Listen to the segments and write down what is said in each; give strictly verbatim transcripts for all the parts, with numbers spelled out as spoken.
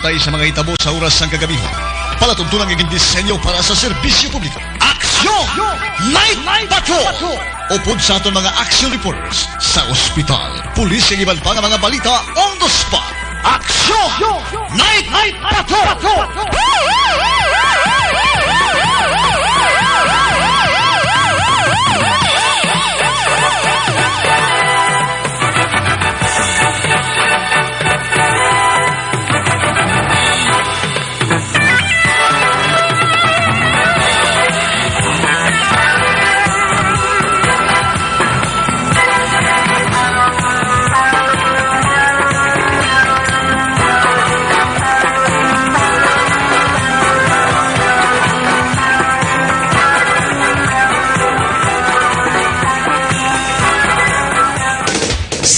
Tayo sa mga hitabo sa oras sang kagabihon. Palatuntunan nga gindisenyo para sa serbisyo publiko. Aksyon! Night Patrol! Upod sa aton mga action reporters sa ospital, pulis, kag iban pa nga mga balita on the spot. Aksyon! Night Patrol!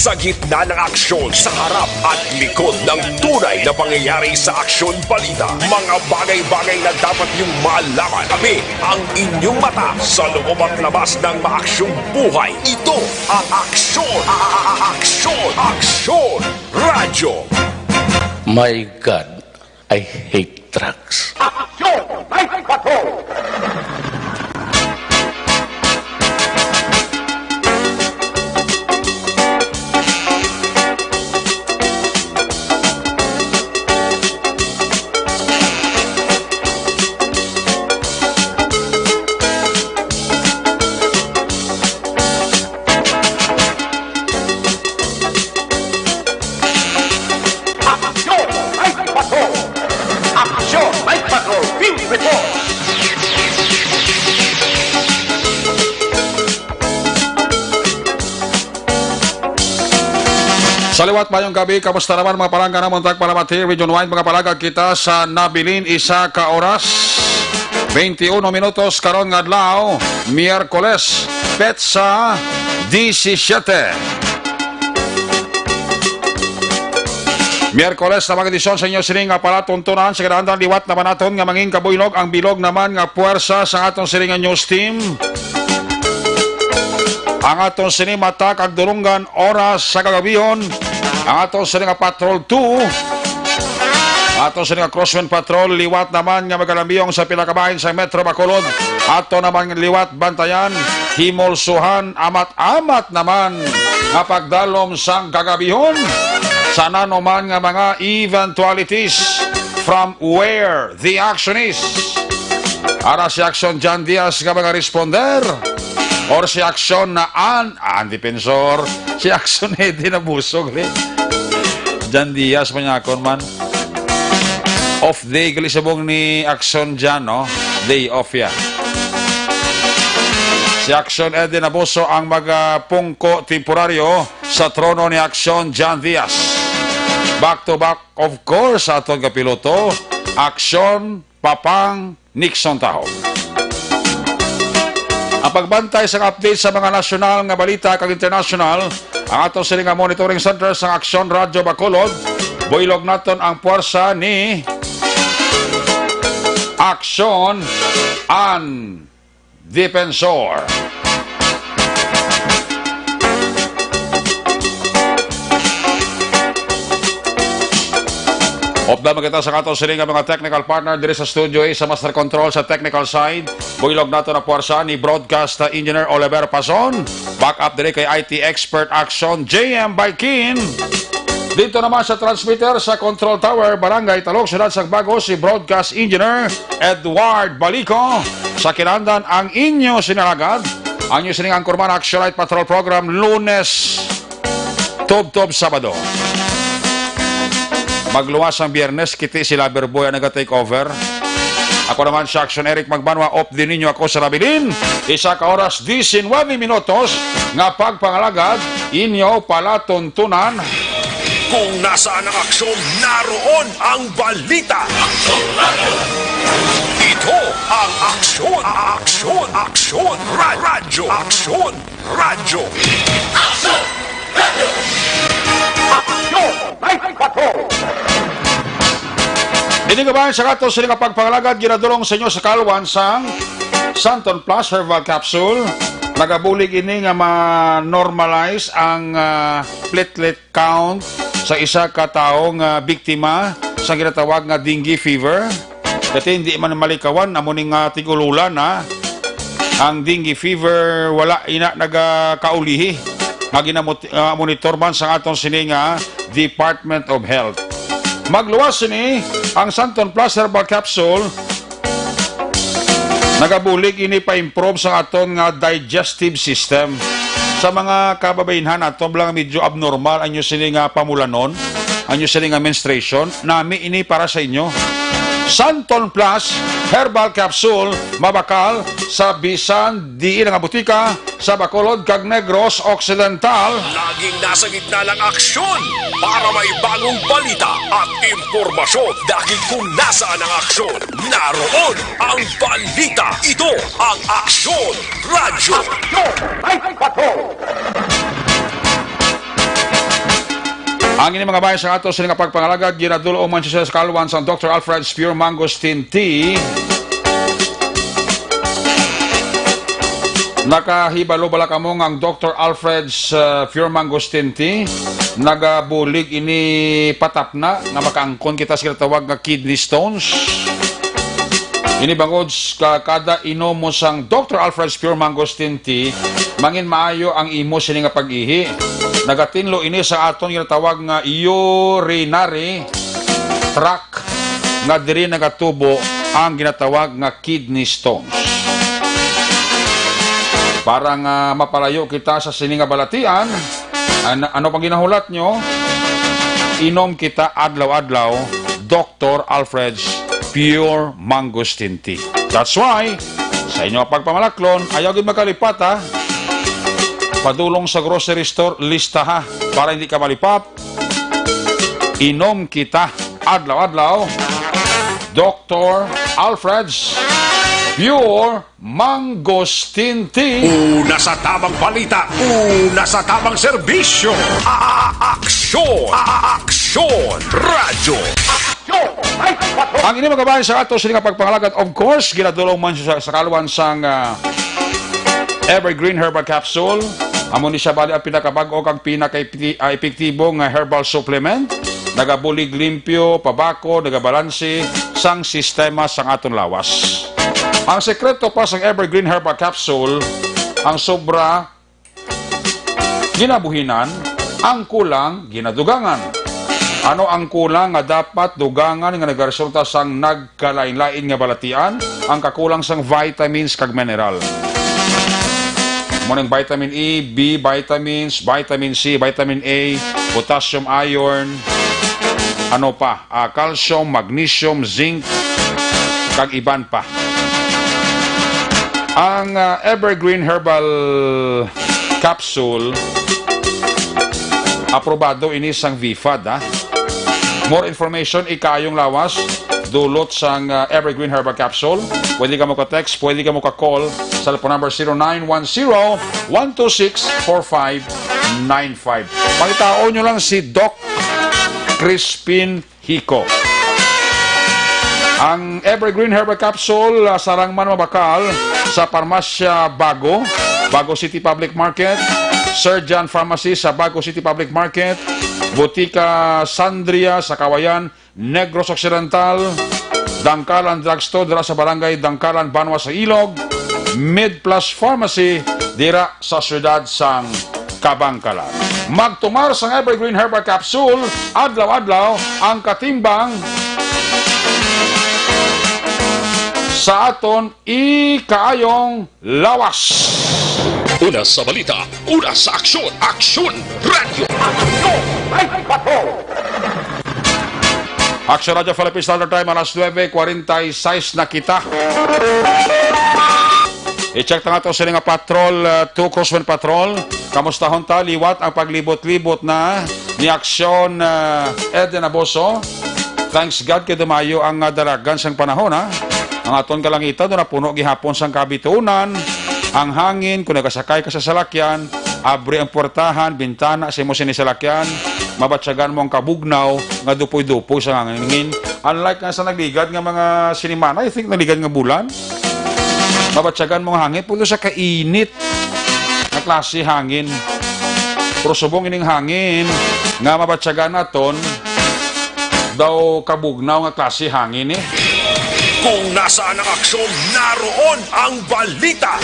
Sa gitna ng aksyon, sa harap at likod ng tunay na pangyayari sa aksyon balita, mga bagay-bagay na dapat niyong malaman. Kami ang inyong mata sa loob at labas ng maaksyong buhay. Ito ang Aksyon, a-, a-, a-, Aksyon, Aksyon Radyo. My God, I hate drugs. Aksyon! Night Patrol! Aksyon! Night Patrol! Aksyon! Night Patrol! Field Report! Sa liwat, mayong gabi. Kamusta naman, mga palangga namon, tagpalamati, region-wide, mga palangga, kita sa nabilin, isa ka oras, twenty-one minutos karon nga adlaw, Miyerkules, petsa disisiete. Miyerkules na mga edisyon sa inyo sining nga palatuntunan. Sa kinaandan, liwat naman naton nga mangin kabuylog ang bilog naman nga puwersa sa aton sining nga news team. Ang aton sini mata kag dulunggan oras sa kagabihon. Ang aton sini nga Patrol two. Aton sini nga Crosswind Patrol, liwat naman nga magalambiyong sa pila ka bahin sa Metro Bacolod. Ato naman liwat bantayan, himulsuhan, amat-amat naman nga pagdalom sang kagabihon sa nanuman nga mga eventualities from where the action is. Ara si Aksyon John Diaz nga mga responder, or si Aksyon na an, an depensor, si Aksyon Eddie na busog, eh. John Diaz, manyakon man. Off day, gali subong ni Aksyon John, no? Day off ya. Si Aksyon Eddie Naboso ang magapungko temporaryo sa trono ni Aksyon John Diaz. Back to back, of course, sa aton kapiloto, Aksyon Papang Nixon Tahong. Ang pagbantay sa update sa mga nasyonal nga balita kag international, ang aton sini nga monitoring center sa Aksyon Radyo Bacolod, buylog naton ang puwersa ni Aksyon an Depensor. Updan man kita sa aton sini nga mga technical partner diri sa studio, eh, sa master control sa technical side. Buylog naton ang puwersa ni broadcast engineer Oliver Pason. Back up diri kay I T expert Action J M Baikin. Dito naman sa transmitter sa Control Tower, Barangay Talog, Siyudad sang Bago, si Broadcast Engineer Edward Balico. Sa kinandan, ang inyo sinalagad, ang inyo sining anchorman, Action Night Patrol Program, Lunes, tubtob Sabado. Magluwas ang Biyernes, kiti si Lover Boy ang naga-take over. Ako naman si Action Eric Magbanwa, off din ninyo ako sa nabilin. Isa ka oras, diecinuebe minutos, nga pagpangalagad, inyo palatuntunan. Kung nasaan ang aksyon, naroon ang balita. Ito ang Aksyon, Aksyon, Aksyon, Ra-, Radyo, Aksyon, Radyo. Aksyon! Night Patrol! Ini nga bahin sa aton sini nga pagpangalagad, ginadulong sa inyo sa kalwan sang Santon Plus Herbal Capsule. Nagabulig ini nga ma-normalize ang, ah, platelet count sa isa ka tawo nga biktima sa ginatawag nga dengue fever. Kay hindi man malikawan, amo ni nga tig-ululan, ha. Ang dengue fever, wala ina nagakaulihi nga ginamot-, ah, monitor man sa aton sini nga Department of Health. Magluwas sini ang Santon Plus Herbal Capsule. Nagabulig ini pa-improve sa aton nga digestive system. Sa mga kababayenhan ato lang medyo abnormal ang inyo sini nga pamulanon, ang inyo sini nga menstruation, nami ini para sa inyo. Santon Plus Herbal Capsule, mabakal sa bisan diin nga butika sa Bacolod kag Negros Occidental. Laging nasa gitna ng aksyon para may bagong balita at impormasyon. Dahil kung nasaan ang aksyon, naroon ang balita. Ito ang Aksyon Radyo. Ang ini mga bayan sa ato sini nga pagpangalagad, ginadul-ong man siya sa kalwan sang Doctor Alfred's Pure Mangosteen Tea. Nakahibalo bala kamo nga ang Doctor Alfred's, uh, Pure Mangosteen Tea nagabulig ini patapna nga makaangkon kita sa ginatawag nga kidney stones? Ini bangod s-, ka-, kada inom mo sang Doctor Alfred's Pure Mangosteen Tea, mangin maayo ang imo sini nga pag-ihi. Nagatinlo ini sa aton ginatawag nga urinary tract nga diri nagatubo ang ginatawag nga kidney stones. Para nga mapalayo kita sa sini nga balatian, an-, ano pang ginahulat nyo? Inom kita adlaw-adlaw, Doctor Alfred's Pure Mangosteen Tea. That's why, sa inyo pagpamalaklon, ayaw gid magkalipat, ha. Padulong sa grocery store, lista, ha, para hindi ka malipap. Inom kita adlaw-adlaw, Doctor Alfred's Pure Mangosteen Tea. Una sa tamang balita, una sa tamang serbisyo. A-, a-, aksyon, a-, a-, aksyon, radyo. Ang ini mga bayan sa ato sini nga pagpangalagad, of course, ginadulong man sa, sa kalwan sang, ah, Evergreen Herbal Capsule. Amo ni siya bali ang pinakabag-o kag pinaka-epektibo nga herbal supplement. Nagabulig limpyo, pabakod, nagabalanse sang sistema sang aton lawas. Ang sekreto pa sang Evergreen Herbal Capsule, ang sobra ginabuhinan, ang kulang ginadugangan. Ano ang kulang nga dapat dugangan nga nagaresulta sang nagkalain-lain nga balatian? Ang kakulang sang vitamins kag mineral. Mo ning vitamin E, B vitamins, vitamin C, vitamin A, potassium, iron, ano pa, ah, calcium, magnesium, zinc, kag iban pa. Ang, ah, Evergreen Herbal Capsule, aprobado ini sang V fad, ha. More information, ikayong lawas, dulot sang, ah, Evergreen Herbal Capsule. Pwede ka mo ka-text, pwede ka mo ka-call sa cellphone number zero nine one zero, one two six, four five nine five. Pangitaon nyo lang si Doc Crispin Hico. Ang Evergreen Herbal Capsule, ah, sarang man mabakal sa Parmasya Bago, Bago City Public Market, Sir John Pharmacy sa Bago City Public Market, Botika Sandria sa Kawayan, Negros Occidental, Dangkalan Drugstore dira sa Barangay Dangkalan, Banwa sa Ilog, Med Plus Pharmacy dira sa siyudad sang Kabangkalan. Magtumar sang Evergreen Herbal Capsule adlaw-adlaw ang katimbang sa aton ikaayong lawas. Una sa balita, una sa aksyon, Aksyon Radyo. Aksyon Radyo Philippine Standard Time, alas nuebe kwarenta y seis na kita. I-check ta nga to sila nga patrol, uh, two Crossman Patrol. Kamustahon ta liwat ang paglibot-libot na ni Aksyon, uh, Eden Aboso. Thanks God kay dumayo ang, uh, dalagan sang panahon, ha. Ang aton kalangitan do napuno gihapon sang kabitunan. Ang hangin, kung nagasakay ka sa salakyan, abri ang puwertahan, bintana sa imo sini salakyan, mabatyagan mo ang kabugnaw nga dupoy-dupoy sa hangin. Unlike nga sa nagligad nga mga sinimana, I think nagligad nga bulan, mabatyagan mo ang hangin, puno sa kainit nga klase hangin. Pero subong ining hangin nga mabatyagan naton, Daw kabugnaw nga klase hangin ni. Kung nasaan ang aksyon, naroon ang balita.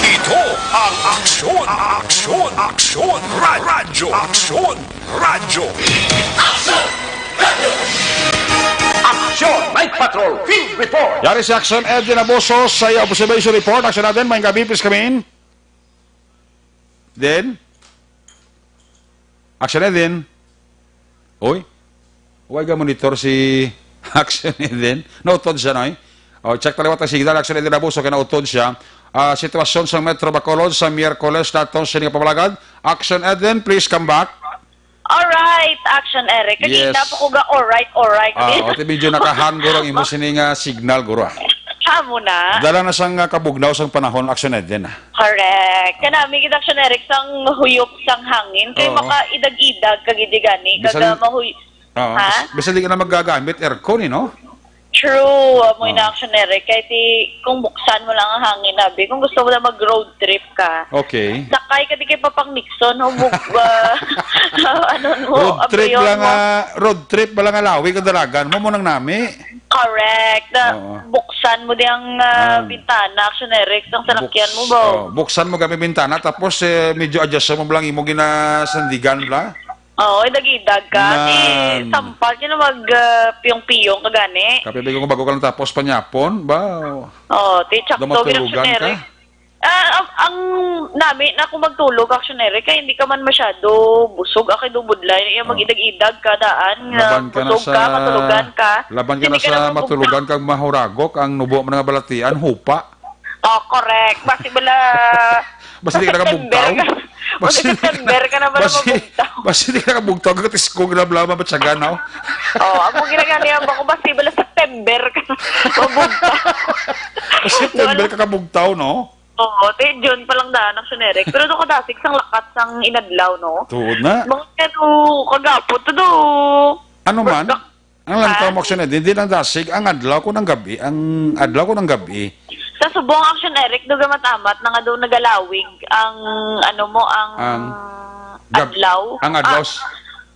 Ito ang Aksyon, Aksyon, Aksyon, Ra- Radyo, Aksyon, Radyo. Action! Night Patrol Field Report! Yari si Action Edwin Abuso sa iya observation report. Action natin, may gabi, please come in. Then, Action Edwin. Oy, why ga monitor si Action Edwin? Nautod siya, no? O, check taliwat ang signal. Action Edwin Abuso, kay nautod siya. Ah, sitwasyon sa Metro Bacolod sa Miyerkules naton sini nga pamalagad. Action Edwin, please come back. Alright, Action Eric. Kanina Yes. pa ko ga alright, alright. Ah, o, ti medyo nakahan guro ang imo sini nga signal, guro, ah. Amo na. Dala na sang, ah, kabugnaw sang panahon, Action Edwin, ah. Correct. Kanami gid, Action Eric, sang huyop sang hangin kay Oo. makaidag-idag ka gid gani, Bisan kag, ah, mahuy-, Oo. Ha? Bis-, bisan di ka na magagamit aircon, eh, no? True, amo Oo. na, Action Eric. Kay ti, kung buksan mo lang ang hangin, abi, kung gusto mo na mag-road trip ka, Okay. sakay ka di kay Papang Nixon, o mug-, ah, ano mo, Road trip abriyon lang mo. nga, road trip ba lang nga lawig ang dalagan mo, mo nang nami. Correct. Na, Oo. buksan mo di ang, ah, Ah. bintana, Action Eric, ang salakyan Buks-, mo ba? oh, buksan mo gamit bintana, tapos, eh, medyo adjust mo lang imo ginasandigan, bla? Oo, idag-idag ka. Ti Nan. sampa, kaya mag, ah, piyong-piyong ka gani. Kapibig kung bago ka lang tapos panyapon, ba? Oo, ti Daw tsakto, matulugan Action Eric. ka? Ah, ang, ang nami na kung magtulog, Action Eric, kay hindi ka man masyado busog. Akay do budlay, iya Oh. mag-idag-idag ka daan, nga Laban ka na busog sa, ka, matulugan ka. laban ka Hindi na ka sa na mabugta. matulugan kag mahuragok, ang nubo man nga balatian, hupa. Oh, correct. Basi bala, Basi di ka September nakabugtaw. ka. Basi Basi, September ka na bala basi, mabugtaw. basi di ka nakabugtaw, kag tiskog na bala, mabatyagan, no? Oh, amo ginagani ang bako, basi bala September ka na mabugtaw. Basi September Wala. ka kabugtaw, no? Oo, ti June pa lang daan ang sinerik. Pero do kadasig sang lakat sang inadlaw, no? Tuod na. Mga pero kagapot, do. Ano man? Ang lantaw Ha? mo, Action Edwin, hindi lang dasig, ang adlaw ko ng gabi, ang adlaw ko ng gabi. Sa subong, Action Eric, do gamat-amat na nga do nagalawig ang, ano mo, ang Ang gab-, adlaw. ang adlaw Ah, s-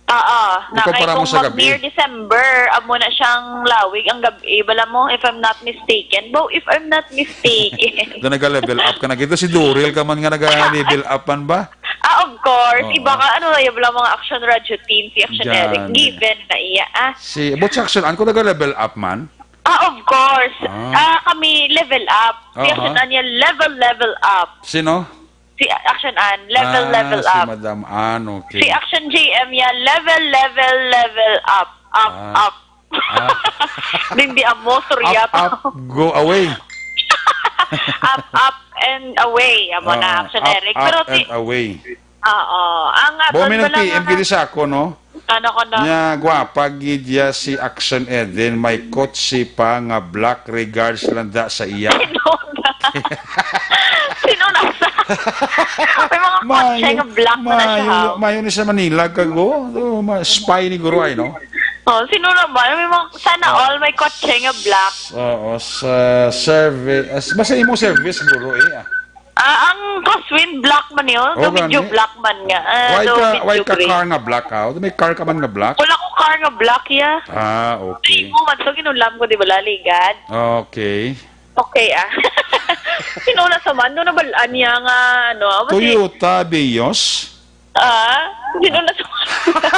ah, ah, na Ikaw kay para mo kung sa mag gabi. near December, amo na siyang lawig ang gabi. Bala mo, if I'm not mistaken. Bo, if I'm not mistaken. Do naga-level up ka na. Gito si Duril ka man nga naga-level up man ba? Ah, of course. Oo. Iba ka, ano, yung lang mga Action Radio team, si Action Eric. Gani. Given na iya, ah. Si, but si Action, ano ko naga-level up man? Ah, of course. Ah. Ah, kami, level up. Si Aha. Action Anya, level, level up. Sino? Si Action Ann, level, Ah, level si up. Madam Ann, okay. Si Action J M, yeah, level, level, level up. Up, Ah. up. Ah. Hindi amo, surya Up, to. up, go away. Up, up, and away. Amo na, Ah, Action up, Eric. Pero up ti-, and away. Oo. Ang Bo, aton may pala nag-P M nga gid sa ako, no? Ano ko na? Nya, gwapa gid ya si Action Eden. May kotse pa nga black, regards lang da sa iya. Sino na? Sino na sa? May mga kotse Mayo, nga black na mayo, siya. mayo ni sa Manila, kago. Oh, ma-, spy ni Guro ay, no? Oh, sino na ba? May mga, sana Oh. all may kotse nga black. Oo, sa service. As, basta imo service, Guro, eh, ah. Ah, ang crosswind black man yun. Oh, Daw medyo gani? black man nga. Ah, Why daw ka, medyo why ka gray. car nga black, ah? May car ka man nga black? Wala ko car nga black, ya. Ah, okay. Imo man, so ginulam ko, di ba, laligad? Okay. Okay, ah. Sino na sa man? Doon nabalaan niya nga, ano, ah, basta Toyota Vios? Ah, sino na sa Toyota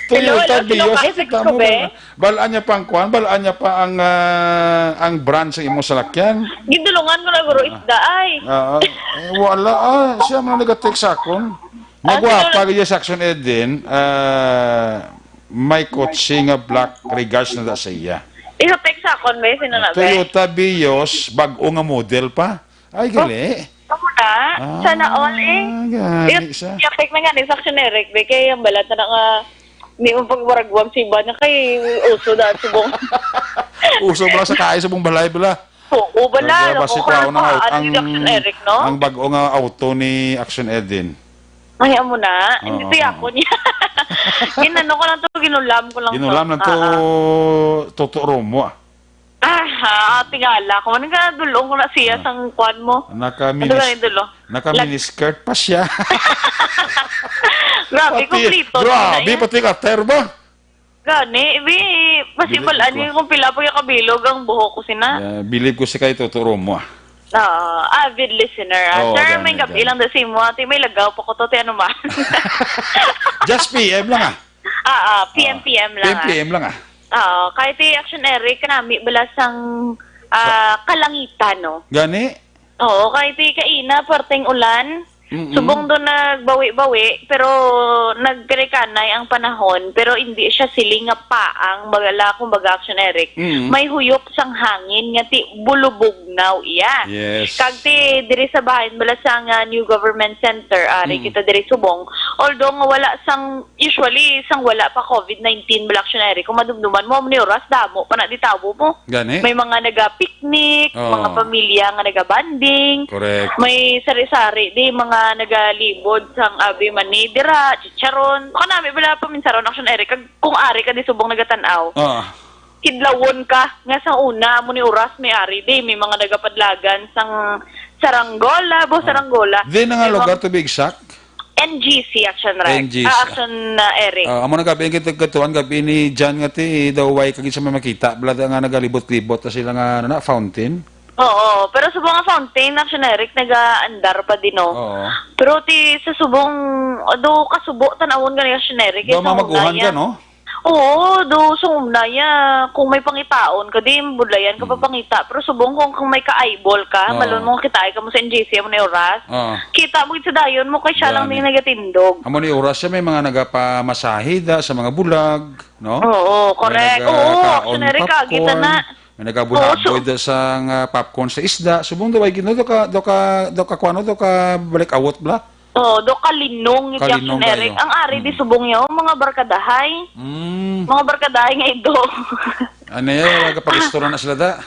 Hello, hello, sino Vios. ka? Ay, Text tama ko, ba? Be. Balaan niya pa ang kwan, balaan niya pa ang, ah, ang brand sa imong salakyan. Gindulungan ko na, guro, Ah. isda, ay. Ah, eh, wala, ah. Siya man nag-text sa akon. Ah, Nagwapa sino? Gaya sa action, Eden. Ah, may kotse nga black, regards na da sa iya. Isa text sa akon, be. Sino na, be? Toyota Vios, bag-o nga model pa. Ay, Oh, gali. Amo na. Ah, Sana all, eh. gani Yung, sa yung text na nga ni sa action, Eric, be. Kaya yung balat na nga, hindi mo pagwaragwag si iba na kay uso na subong. Uso bala sa kaay, subong balay bala. Oo, bala, Kaya no? basi Kung kuha ko na nga, ano, ang, yung action, Eric, no? ang bag-o nga auto ni Action Edin. Ay, amo na. Oo, Hindi to oo. ako niya. Ginano ko lang to, ginulam ko lang to. Ginulam lang to, Ah, ah. Toto Romo, ah. Ah, ah, tingala ko man nga dulong ko na siya Ah. sang kwan mo. Naka Ano minis-, gani dulo? naka Lag- miniskirt pa siya. Grabe, Pati, kompleto na grabe, niya. Pati cutter ba? Gani, bi, Bilis basibalaan ko. Niya kung pila pa yung kabilog ang buhok ko sina. Yeah, bilib ko si kay Toto Romo, ah. Oo, avid listener, ah. Oo, Sir, gani, may gabi gani. Lang da si mo, ate, may lagaw pa ko to, ti ano man. Just P M lang, ah. Ah, ah, P M, Ah, P M lang, P M, ah. P M lang, ah. Oo, kahit ti Action Eric, kanami bala sang, ah, Sa kalangitan, no? Gani? Oo, kahit ti kaina, perting ulan, Mm-mm. Subong do nagbawi-bawi, pero nagkarikanay ang panahon, pero hindi siya siling nga paang, bagala, kumbaga, Action Eric. Mm. May huyop sang hangin nga ti bulubugnaw iya. Yes. Kag ti diri sa bahin bala sang, ah, New Government Center, ari Mm. kita diri subong. Although nga wala sang, usually, sang wala pa covid nineteen bala, Action Eric, kung madumduman mo, amo ni oras, damo pa na di tawo mo. Gani? May mga nagapik picnic, Oo. Mga pamilya nga nagabanding. Correct. May sari-sari di mga nagalibod sang abi mani dira, chicharon. Kanami bala paminsaron, Action Eric, kag kung ari ka di subong nagatan-aw. Oo. Kidlawon ka nga sa una, amo ni oras may ari di, may mga nagapadlagan sang saranggola, bo, Oo. Saranggola. Di na nga May lugar, mga to be exact? N G C, Action Rec. N G C. Ah, Action, ah, Eric. Ah, amo na gabi ang kitagkatuan, gabi ni Jan nga ti, daw way kag sa may makita, bala nga nagalibot-libot na sila nga, ano na, fountain. Oo, pero subong nga fountain, Action Eric, nagaandar pa din, no? Oo. Pero ti sa subong, do kasubo, tanawon gani, Action Eric, Daw ito, mga maguhan ka, unaya. No? Oo, do sumnaya, kung may pangitaon ka, di, budlayan ka pa Mm. pangita. Pero subong kung, kung may ka-eyeball ka, Oo. Malon mo, kitai ka mo sa N G C, amo na oras. Oo. Kita mo gid sa dayon mo, kay siya lang Gani. May nagatindog. Amo ni oras siya, may mga nagapamasahe da sa mga bulag, no? Oo, May correct. Oo, nagakaon Action Eric, popcorn, kita na. May nagabulaboy Oo, so da sa nga popcorn sa isda. Subong daw ay gino, daw ka, daw ka, daw ka, kuwano, daw ka balik awot, bla? Oh, do kalinong ni Kalinong Action Eric. Kayo. Ang ari di Mm. Subong niya, oh, mga barkadahay. Mm. Mga barkadahay nga ido. Ano yan? Nagapag-istorya na sila da?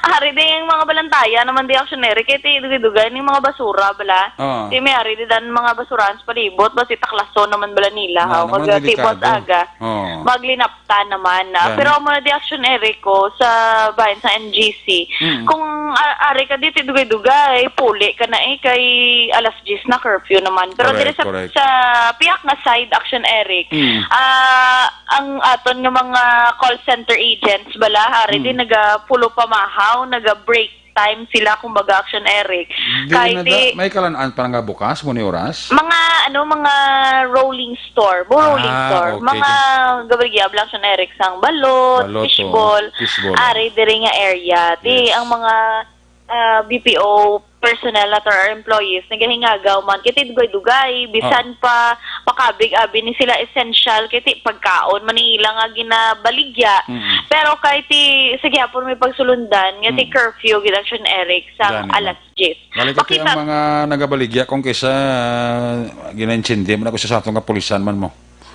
Ari di yung mga balantaya naman di Action Eric. Kaya ti dugay-dugay ni mga basura bala. Oo. Ti may ari di dan mga basurahan sa palibot. Basi taklason naman bala nila. Na, Haw, naman kag delikado. Tibot aga. Oo. Maglinap ta naman, ah. Yan. Pero amo na di Action Eric ko sa bahin sa N G C. Mm. Kung, ah, ari ka di ti dugay-dugay, puli ka na eh, kay alas diyes na curfew naman. Pero Correct, diri sa, correct. Sa piyak nga side, Action Eric, Mm. Ah, ang aton nga mga call center agents bala, ari Mm. di nagapulo pamahaw, naga-break time sila, kumbaga, Action Eric. Di Kay na ti da, may kalan-an pa nga bukas, mo ni oras? Mga, ano, mga rolling store. Bo, rolling Ah, store. Okay. Mga gabaligya, Action Eric, sang balot, Balot, oh. Fishball. Fishball. Ari diri nga area. Ti, Yes. Ang mga, ah, B P O personnel at our employees, nagahingagaw man. Kay ti dugay-dugay, bisan Oh. pa makabig, abi ni sila essential, kay ti pagkaon man ni ila nga ginabaligya. Mm. Pero kay ti, sa gihapon may pagsulundan, nga ti Mm. curfew, gid Action Eric, sang Gani, alas diyes. Balik ka ti Makita ang mga nagabaligya kung kaysa, ah, ginaintindi man ako sa aton nga pulisan man mo.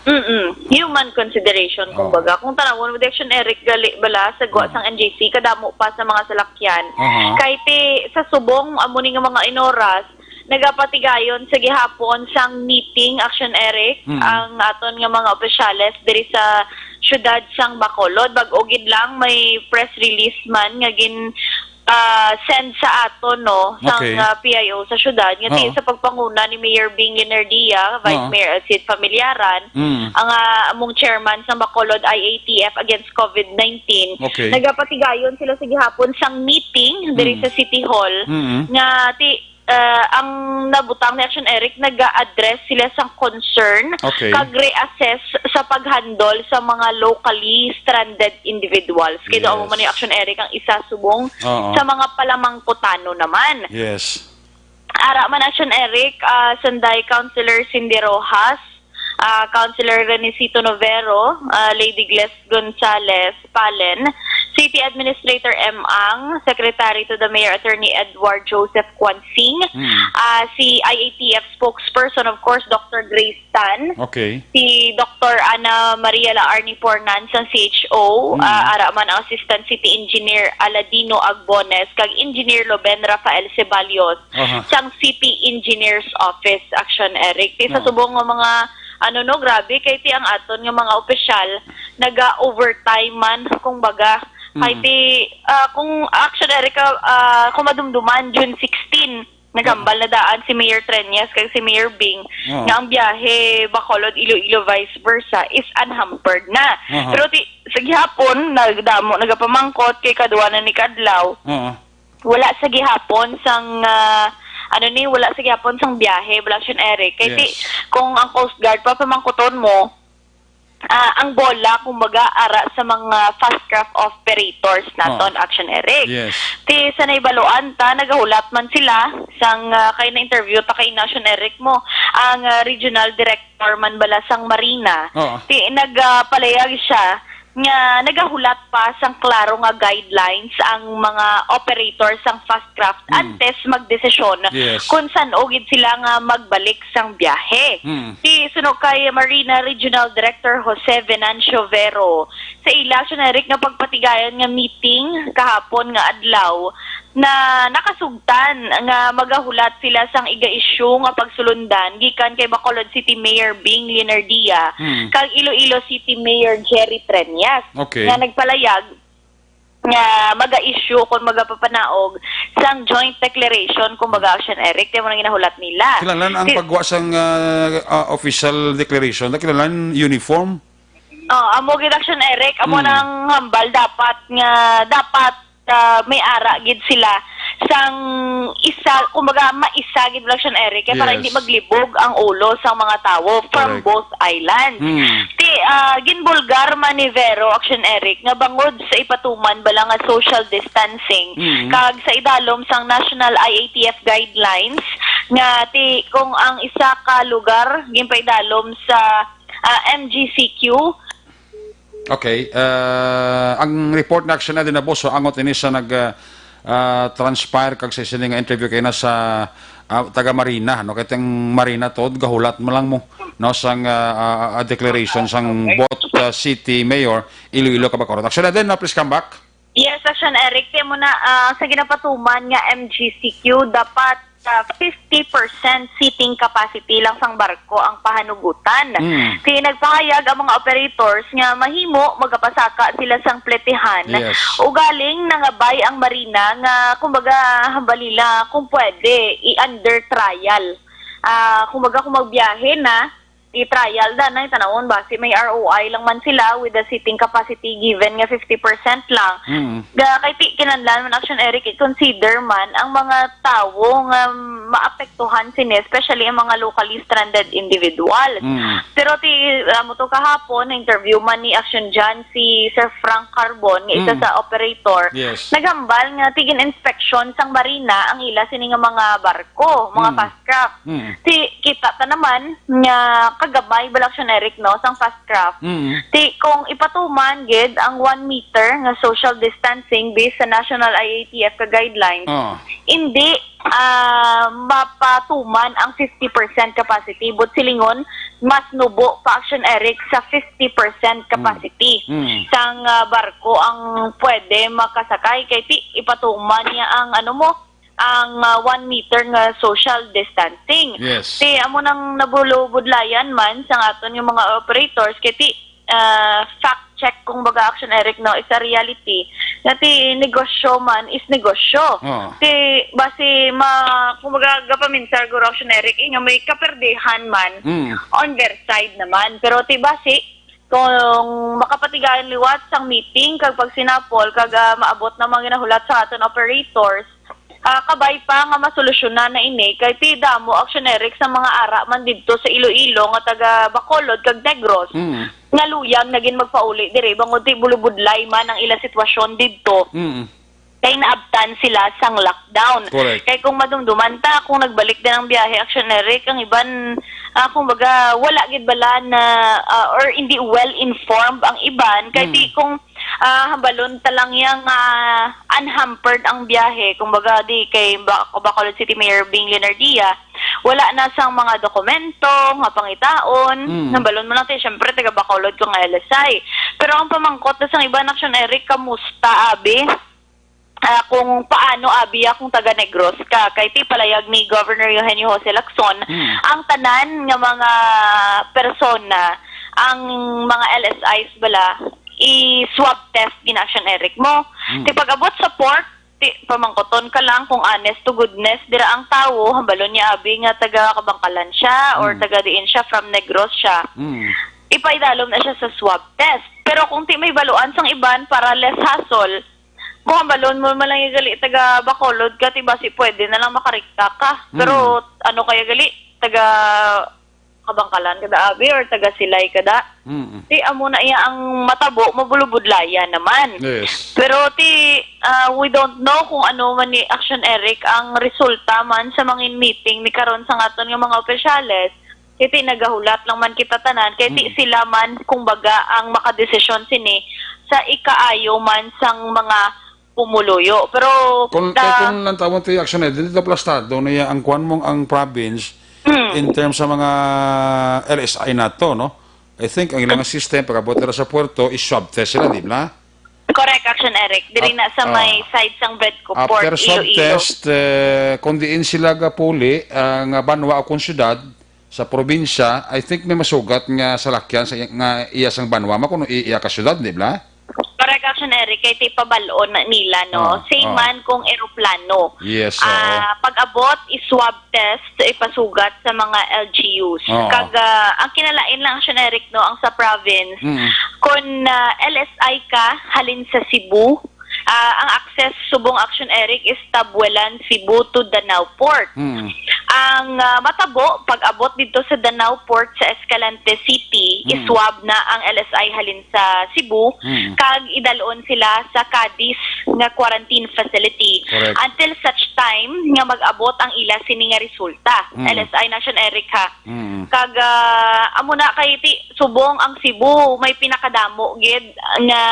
Mm-mm. Human consideration, Oh. kumbaga. Kung tanawon mo, Action Eric, gali bala sa gwa Mm. sang N G C, kadamo pa sa mga salakyan. Aha. Kay ti, sa subong, amo ni nga mga inoras, nagapatigayon sa gihapon sang meeting, Action Eric, Mm. ang aton nga mga opisyales diri sa syudad sang Bacolod. Bag-o gid lang, may press release man nga gin, ah, send sa aton, no, sang, Okay. ah, P I O sa syudad, nga ti Oo. sa pagpanguna ni Mayor Bing Leonardia, Vice Oo. Mayor Elcid Familiaran, Mm. ang, ah, among chairman sa Bacolod I A T F against covid nineteen, Okay. nagapatigayon sila sa gihapon sang meeting diri Mm. sa City Hall, Mm. nga ti, ah, ang nabutang ni Action Eric, naga-address sila sang concern Okay. kag reassess sa paghandle sa mga locally stranded individuals. Kay daw Yes. man ni Action Eric ang isa subong Oo. sa mga palamangkutano naman. Yes. Ara man, Action Eric, ah, Sanday Councilor Cindy Rojas, ah, Councilor Renesito Novero, ah, Lady Gles Gonzalez Palen, City Administrator M Ang, Secretary to the Mayor Attorney Edward Joseph Quansing, Hmm. ah, si I A T F spokesperson, of course, Doctor Grace Tan, Okay. si Doctor Ana Maria Laarni Pornan sang C H O, Mm. ah, ara man ang Assistant City Engineer Aladino Agbones, kag Engineer Loben Rafael Ceballos Aha. sang City Engineers Office, Action Eric. Ti sa Oo. subong nga mga, ano, no, grabe, kay ti ang aton nga mga opisyal, naga-overtime man, kung baga, Kay Mm. ti, ah, kung Action Eric, ah, kung madumduman, June sixteen, naghambal na daan si Mayor Treñas kag si Mayor Bing Oo. nga ang biyahe Bacolod, Iloilo, vice versa is unhampered na. Aha. Pero ti, sa gihapon, nagdamo, nagapamangkot kay kadwa na ni kadlaw. Oo. Wala sa gihapon sang, ah, ano ni, wala sa gihapon sang biyahe, Black Action Eric. Kay ti, Yes. kung ang Coast Guard pa pamangkuton mo, ah, ang bola, kumbaga, ara sa mga fast craft operators naton, Oh. Action Eric. Yes. Ti, sa naibaluan ta, nagahulat man sila sang, ah, kay na-interview ta kay Action Eric mo, ang, ah, regional director man bala sang Marina. Oh. Ti, nagpalayag siya nga nagahulat pa sang klaro nga guidelines ang mga operator sang fast craft Mm. antes magdesisyon Yes. kung san-o gid sila nga magbalik sang biyahe. Mm. Ti suno kay Marina Regional Director Jose Venancio Vero, sa ila, Action Eric, nga pagpatigayon nga meeting kahapon nga adlaw, na nakasugtan nga magahulat sila sang iga-issue nga pagsulundan gikan kay Bacolod City Mayor Bing Leonardia Hmm. kag Iloilo City Mayor Jerry Treñas Okay. nga nagpalayag nga maga-issue kon magapapanaog sang joint declaration, kumbaga, Action Eric, ti mo nang ginahulat nila. Kinahanglan ang Si- pagwa sang, ah, ah, official declaration, kinahanglan uniform. Oh, amo gid, Action Eric, amo Hmm. nang hambal dapat nga, dapat, ah, may ara gid sila sang isa, kumbaga, maisa gid, Action Eric, kay para Yes. hindi maglibog ang ulo sang mga tawo from Correct. both islands. Hmm. Ti, ah, ginbulgar man ni Vero, Action Eric, nga bangod sa ipatuman bala nga social distancing, Hmm. kag sa idalom sang National I A T F guidelines, nga ti kung ang isa ka lugar ginpaidalom sa, ah, M G C Q, Okay. Ah, ang report na, Action Ed, na boss, so, angot ini sa nag, ah, ah, transpire kag sa sini nga interview kay na sa, ah, taga Marina, no? Kay tang Marina to, gahulat mo lang mo, no, sang, ah, ah, ah, declaration sang both, ah, city mayor, Iloilo kag Bacolod. Action Ed, no, please come back. Yes, Action Eric. Kaya mo na, ah, sa ginapatuman nga M G C Q, dapat, ah, fifty percent seating capacity lang sang barko ang pahanugutan. Mm. Kaya nagpahayag ang mga operators nga mahimo magapasaka sila sang pletehan. Yes. Ugaling nangabay ang Marina nga, kumbaga, hambal nila kung pwede, i-under trial. Ah, kumbaga, kung magbiyahe na, i-trial da na, tanawon ba, si may R O I lang man sila with the seating capacity given nga fifty percent lang. Mm. Ga, kay ti, kinahanglan man, Action Eric, i-consider man ang mga tawo nga maapektuhan sini, especially ang mga locally stranded individuals. Mm. Pero ti, amo to kahapon, na-interview man ni Action John si Sir Frank Carbon, nga isa Mm. sa operator. Yes. Naghambal nga tigin inspection sang Marina ang ila sini nga mga barko, mga Mm. fast craft. Mm. Ti kita ta naman nga kagamay bala, Action Eric, no, sang fast craft. Mm. Ti kung ipatuman gid ang one meter nga social distancing based sa National I A T F ka guidelines, Oh. hindi, ah, mapatuman ang fifty percent capacity. But silingon, mas nubo pa, Action Eric, sa fifty percent capacity Mm. Mm. sang, ah, barko ang pwede makasakay. Kay ti ipatuman niya ang, ano mo, ang, ah, one meter nga social distancing. Yes. Ti amo nang nabulubudlayan man sang aton nga mga operators, kay ti, ah, fact check, kung baga, Action Eric, no, is a reality. Nga ti negosyo man is negosyo. Oo. Ti basi ma-, kung baga, gapaminsar guro, Action Eric, eh, nga may kaperdihan man Mm. on their side naman. Pero ti basi, kung makapatigayon liwat sang meeting kag pagsinapol kag, ah, maabot na mga ginahulat sa aton operators, ah, kabay pa nga masolusyonan na ini, kay ti damo, Action Eric, sa mga ara man didto sa Iloilo nga taga Bacolod kag Negros Mm. nga luyag na gid magpauli diri bangod ti bulubudlay man ang ila sitwasyon didto. Mm. Kay naabtan sila sang lockdown. Correct. Kay kung madumduman ta, kung nagbalik din ang biyahe, Action Eric, ang iban, ah, kumbaga, wala gid bala na, ah, or hindi well informed ang iban. Kay Mm. ti kung, ah, hambalon ta lang yang, ah, unhampered ang biyahe, kumbaga, di kay Ba-, Bacolod City Mayor Bing Leonardia, wala na sang mga dokumento nga pangitaon. Mm. Hambalon mo lang ti, syempre, taga Bacolod ko nga L S I. Pero ang pamangkot na sang iban, Action Eric, kamusta, abi? Ah, kung paano, abi, ah, kung taga Negros ka. Kay ti palayag ni Governor Eugenio Jose Lacson, Mm. ang tanan nga mga persona, ang mga L S Is bala, i-swab test gid na, Action Eric, mo. Hmm. Ti pag-abot sa port, ti pamangkuton ka lang kung honest to goodness dira ang tawo, hambalon niya abi nga taga Kabangkalan siya or Hmm. taga diin siya, from Negros siya. Hmm. Ipaidalom na siya sa swab test. Pero kung ti mahibaluan sang iban, para less hassle, kung hambalon mo man lang gali taga Bacolod ka, ti basi pwede na lang makarikta ka. Pero Hmm. ano kaya gali, taga Kabangkalan kada abi or taga Silay kada. Mm. Ti amo na iya ang matabo, mabulubudlaya naman. Yes. Pero ti, ah, we don't know kung ano man ni Action Eric ang resulta man sa mga meeting ni karon sa ngaton nga mga opisyales. Kay ti nagahulat lang man kita tanan, kay ti Mm. sila man, kumbaga, ang makadesisyon sini sa ikaayo man sang mga pumuluyo. Pero Kung, kay the kung ang tawag ti Action Eric, dili ta plastado niya ang kuwan mong ang province Mm. in terms sa mga L S I nato, no? I think ang ilang system, pag-abot nila sa puerto, is swab test sila, di ba? Correct, Action Eric. Diri Ap-, na sa may ah. side sang Vedco Port, After swab Iloilo. test, eh, kung diin sila gapuli, ah, nga banwa o kung syudad, sa probinsya, I think may masugat nga salakyan sa iya, nga iya sang banwa, ma, kuno i-, iya ka syudad, di ba? Correct, Action Eric, kay ti pabal-on na nila, no? Oo, Same oo. man kung eroplano. Yes, oo. Ah, pag-abot, i-swab test, ipasugat sa mga L G Us. Oo. Kag, ah, ang kinalain lang, Action Eric, no, ang sa province, Mm. kung, ah, L S I ka, halin sa Cebu, ah, ang access subong, Action Eric, is Tabuelan, Cebu to Danao Port. Mm. Ang, ah, matabo, pag-abot dito sa Danao Port sa Escalante City, Mm. i-swab na ang L S I halin sa Cebu, Mm. kag idalon sila sa Cadiz nga quarantine facility. Correct. Until such time nga mag-abot ang ila sini nga resulta. Mm. L S I na, Action Eric, ha. Mm. Kag, ah, amo na kay ti-, subong ang Cebu may pinakadamo gid nga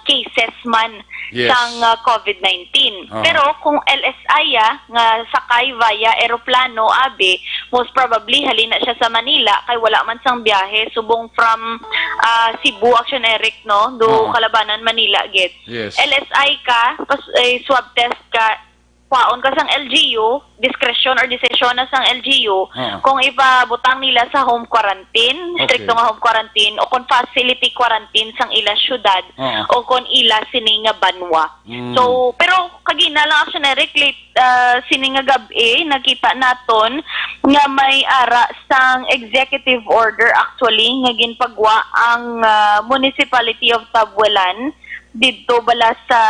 cases man Yes. sang, ah, COVID nineteen. Aha. Pero kung L S I, ah, nga sakay via eroplano, abi, most probably, halin na siya sa Manila, kay wala man sang biyahe, subong from, ah, Cebu, Action Eric, no? Do Aha. Kalabanan, Manila, gid. Yes. L S I ka, pas-, eh, swab test ka, kwaon ka sang L G U, discretion or desisyon na sang L G U, Aha. kung ipabutang nila sa home quarantine, Okay. stricto nga home quarantine, o kung facility quarantine sang ila syudad, Aha. o kung ila sini nga banwa. Mm. So, pero kagina lang, Action Eric, late, ah, sini nga gab-i, nakita naton nga may ara sang executive order actually nga ginpagwa ang, ah, Municipality of Tabuelan didto bala sa,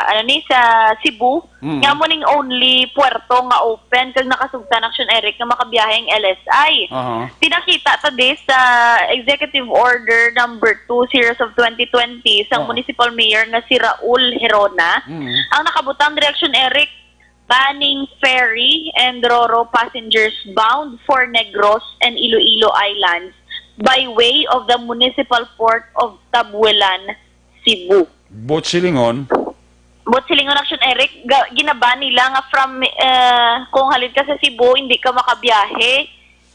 ano ni, sa Cebu, Mm. nga amo ning only puerto nga open kag nakasugtan, Action Eric, nga makabiyahe ang L S I. Aha. Pinakita ta di sa Executive Order number two series of twenty twenty sang Oo. Municipal Mayor nga si Raul Herona. Mm. Ang nakabutang diri, Action Eric, banning ferry and ro-ro passengers bound for Negros and Iloilo Islands by way of the Municipal Port of Tabuelan, Cebu. But silingon? But silingon, Action Eric, ga-, ginaban nila nga from, eh, kung halin ka sa Cebu, hindi ka makabiyahe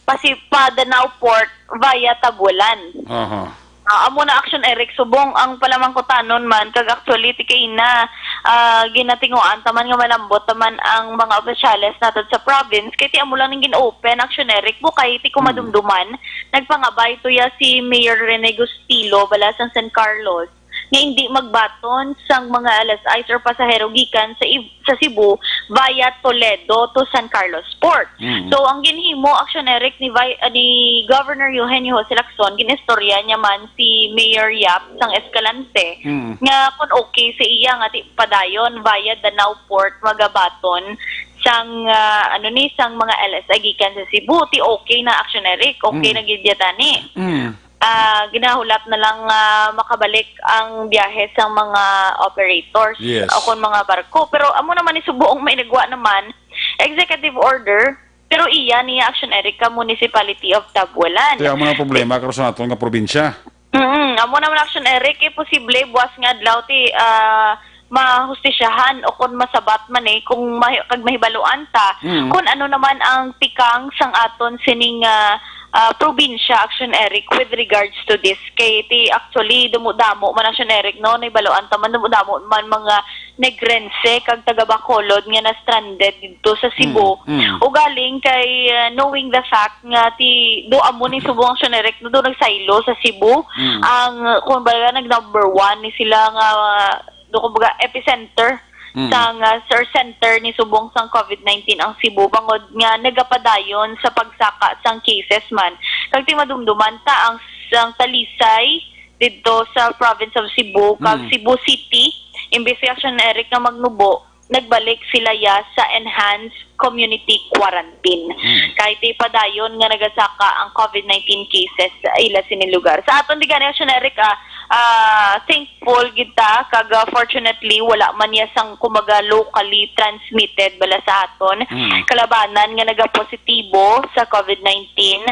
pa si, pa Danao Port via Tabuelan. Aha. Ah, amo na, Action Eric, subong ang palamangkutanon man, kag actually, ti kay na, ah, ginatinguan ta man nga malambot ta man ang mga opisyales nato sa province, kay ti amo lang ning gin-open, Action Eric, bukay ti kung Hmm. madumduman, nagpangabay tuya si Mayor Rene Gustilo, bala sang San Carlos, nga hindi magbaton sang mga L S Is or pasahero gikan sa Ib-, sa Cebu via Toledo to San Carlos Port. Mm. So, ang ginhimo, Action Eric, ni Vi-, ah, ni Governor Eugenio Jose Lacson, ginistorya niya man si Mayor Yap sang Escalante Mm. nga kung okay sa iya nga ti padayon via Danao Port magabaton sang, ah, ano ni, sang mga L S I gikan sa Cebu, ti okay na, Action Eric, okay Mm. na gid ya tani. Mm. Ah, ginahulat na lang nga makabalik ang biyahe sang mga operators Yes. o kon mga barko. Pero amo naman ni subong may nagwa naman, executive order, pero iya niya, Action Eric, ka Municipality of Tabuelan. Kaya amo na ang problema karon sa aton nga probinsya. Mm, amo naman, Action Eric, eh, posible buwas nga adlaw ti, ah, mahustisyahan o kon masabat man, eh, kung mahi-, kag mahibaluan ta Mm. kung ano naman ang tikang sang aton sining, ah, ah, probinsya, Action Eric, with regards to this. Kay ti actually damo-damo man, Action Eric, no, nahibaluan ta man, damo-damo man mga Negrense kag taga Bacolod nga na-stranded didto sa Cebu. Mm, mm. Ugaling kay, uh, knowing the fact nga ti do amo ni subong Action Eric no do nagsaylo sa Cebu. Mm. Ang, kumbaga, nag number one ni sila nga, uh, do, kumbaga, epicenter Mm. sang, uh, or center ni subong sang COVID nineteen ang Cebu, bangod nga nagapadayon sa pagsaka sang cases man. Kag ti madumduman ta ang, ang Talisay didto sa province of Cebu, kag Mm. Cebu City, imbis si Action Eric nga magnubo, nagbalik sila ya sa enhanced community quarantine. Mm. Kay ti padayon nga nagasaka ang COVID nineteen cases sa ila sini lugar. Sa aton di gani, Action Eric, ah, ah, thankful gid ta, kag, ah, fortunately, wala man niya sang, kumbaga, locally transmitted bala sa aton. Mm. Kalabanan nga nagapositibo sa COVID nineteen,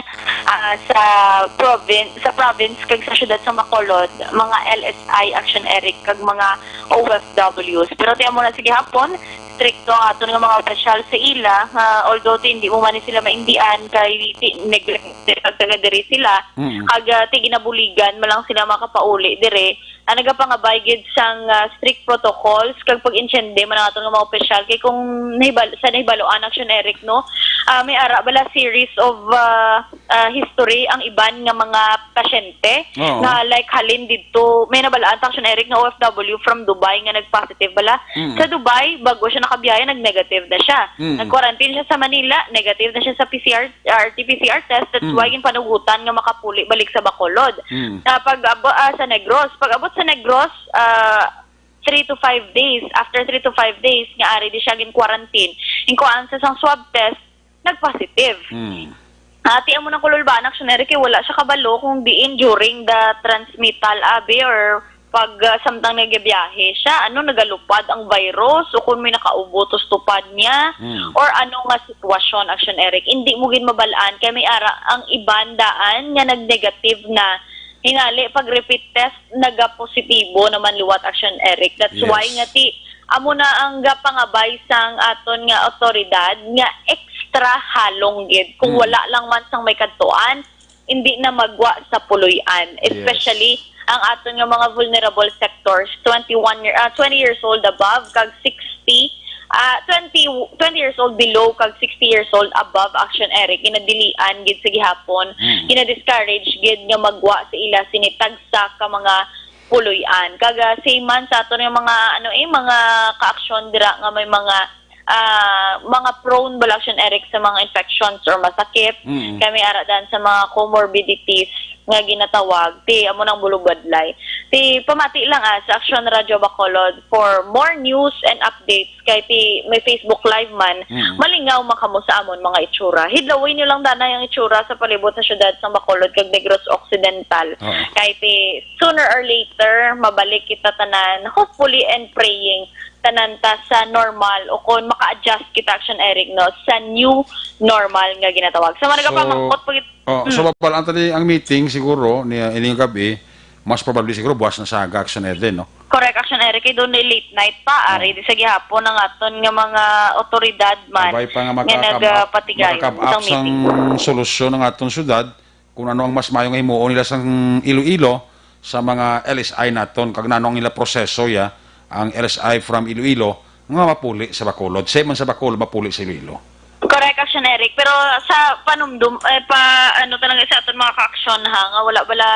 ah, sa provin-, sa province kag sa siyudad sa Bacolod, mga L S I, Action Eric, kag mga O F Ws. Pero ti amo na sa gihapon, strikto ang aton nga mga opisyal sa ila, nga although ti hindi mo man ni sila maindian, kay ti neglect, taga diri sila, Mm. kag, ah, ti ginabuligan man lang sila makapauli diri. Ah, nagapangabay gid sang, ah, strict protocols kag pag-intiende man ang aton nga mga opisyal. Kay kung nahibal-, sa nahibaluan, Action Eric, no, ah, may ara bala series of, ah, ah, history ang iban nga mga pasyente Oo. nga, like, halin didto, may nabalaan ta, Action Eric, nga O F W from Dubai nga nag-positive bala. Mm. Sa Dubai, bago siya nakabiyahe, nag-negative na siya. Mm. Nag-quarantine siya sa Manila, negative na siya sa P C R, R T P C R test. That's Mm. why ginpanugutan nga makapuli balik sa Bacolod. Mm. Ah, pag abo-, ah, sa Negros, pag abot sa Negros, ah, three to five days. After three to five days nga ari di siya gin-quarantine, inkuhaan sa sang swab test, nag-positive. Mm. Ah, ti amo nang kululbaan, Action Eric, kay wala siya kabalo kung diin during the transmittal, abi, or pag, ah, samtang nagabiyahe siya, ano, nagalupad ang virus, o kung may nakaubo to sa tupad niya, Mm. or ano nga sitwasyon, Action Eric. Hindi mo gid mabalaan, kay may ara ang iban daan nga nag-negative na. Hinali, pag repeat test, nagapositibo naman liwat, Action Eric. That's Yes. why nga ti, amo na ang gapangabay sang aton nga awtoridad nga extra halong gid. Kung Mm. wala lang man sang may kadtuan, hindi na magwa sa puloy-an. Yes. Especially ang aton nga mga vulnerable sectors, twenty-one year, ah, twenty years old above, kag sixty, ah, twenty, twenty years old below, kag sixty years old above, Action Eric, ginadilian gid sa gihapon, Mm. gina-discourage gid nga magwa sa ila sini tagsa ka mga puloy-an. Kag, ah, same man sa aton nga mga, ano, eh, mga kaaksyon dira nga may mga, ah, mga prone bala, Action Eric, sa mga infections or masakit. Mm. Kay may ara dan sa mga comorbidities nga ginatawag, ti amo nang bulog badlay. Ti pamati lang, ah, sa Action Radio Bacolod, for more news and updates, kay ti may Facebook Live man, Mm. malingaw man kamo sa amon mga itsura. Hidlawon nyo lang danay ang itsura sa palibot sa siyudad sa Bacolod kag Negros Occidental. Oo. Kay ti sooner or later, mabalik kita tanan, hopefully and praying, tanan ta sa normal, o kung maka-adjust kita, Action Eric, no, sa new normal nga ginatawag. Sa mga So, nagapamangkot, pag- oh, so, Mm. babalaan ta ni ang meeting siguro ni, uh, ining gabi, mas probably siguro buwas na sa aga, Action Eric, no? Correct, Action Eric. Kay doon ni late night pa, Oh. ari, di sa gihapon ang aton nga mga otoridad man Abay pa nga nga makakab-, nagapatigay makakab-, sang up sang meeting. solusyon ang aton syudad, kung ano ang mas maayo nga himuon nila sang Iloilo sa mga L S I naton, kag nano ang ila proseso, ya, ang L S I from Iloilo nga mapuli sa Bacolod. Same man sa Bacolod, mapuli sa Iloilo. Correct, Action Eric. Pero sa panumdum, eh, pa, ano talaga sa aton mga kaaksyon, ha, nga wala bala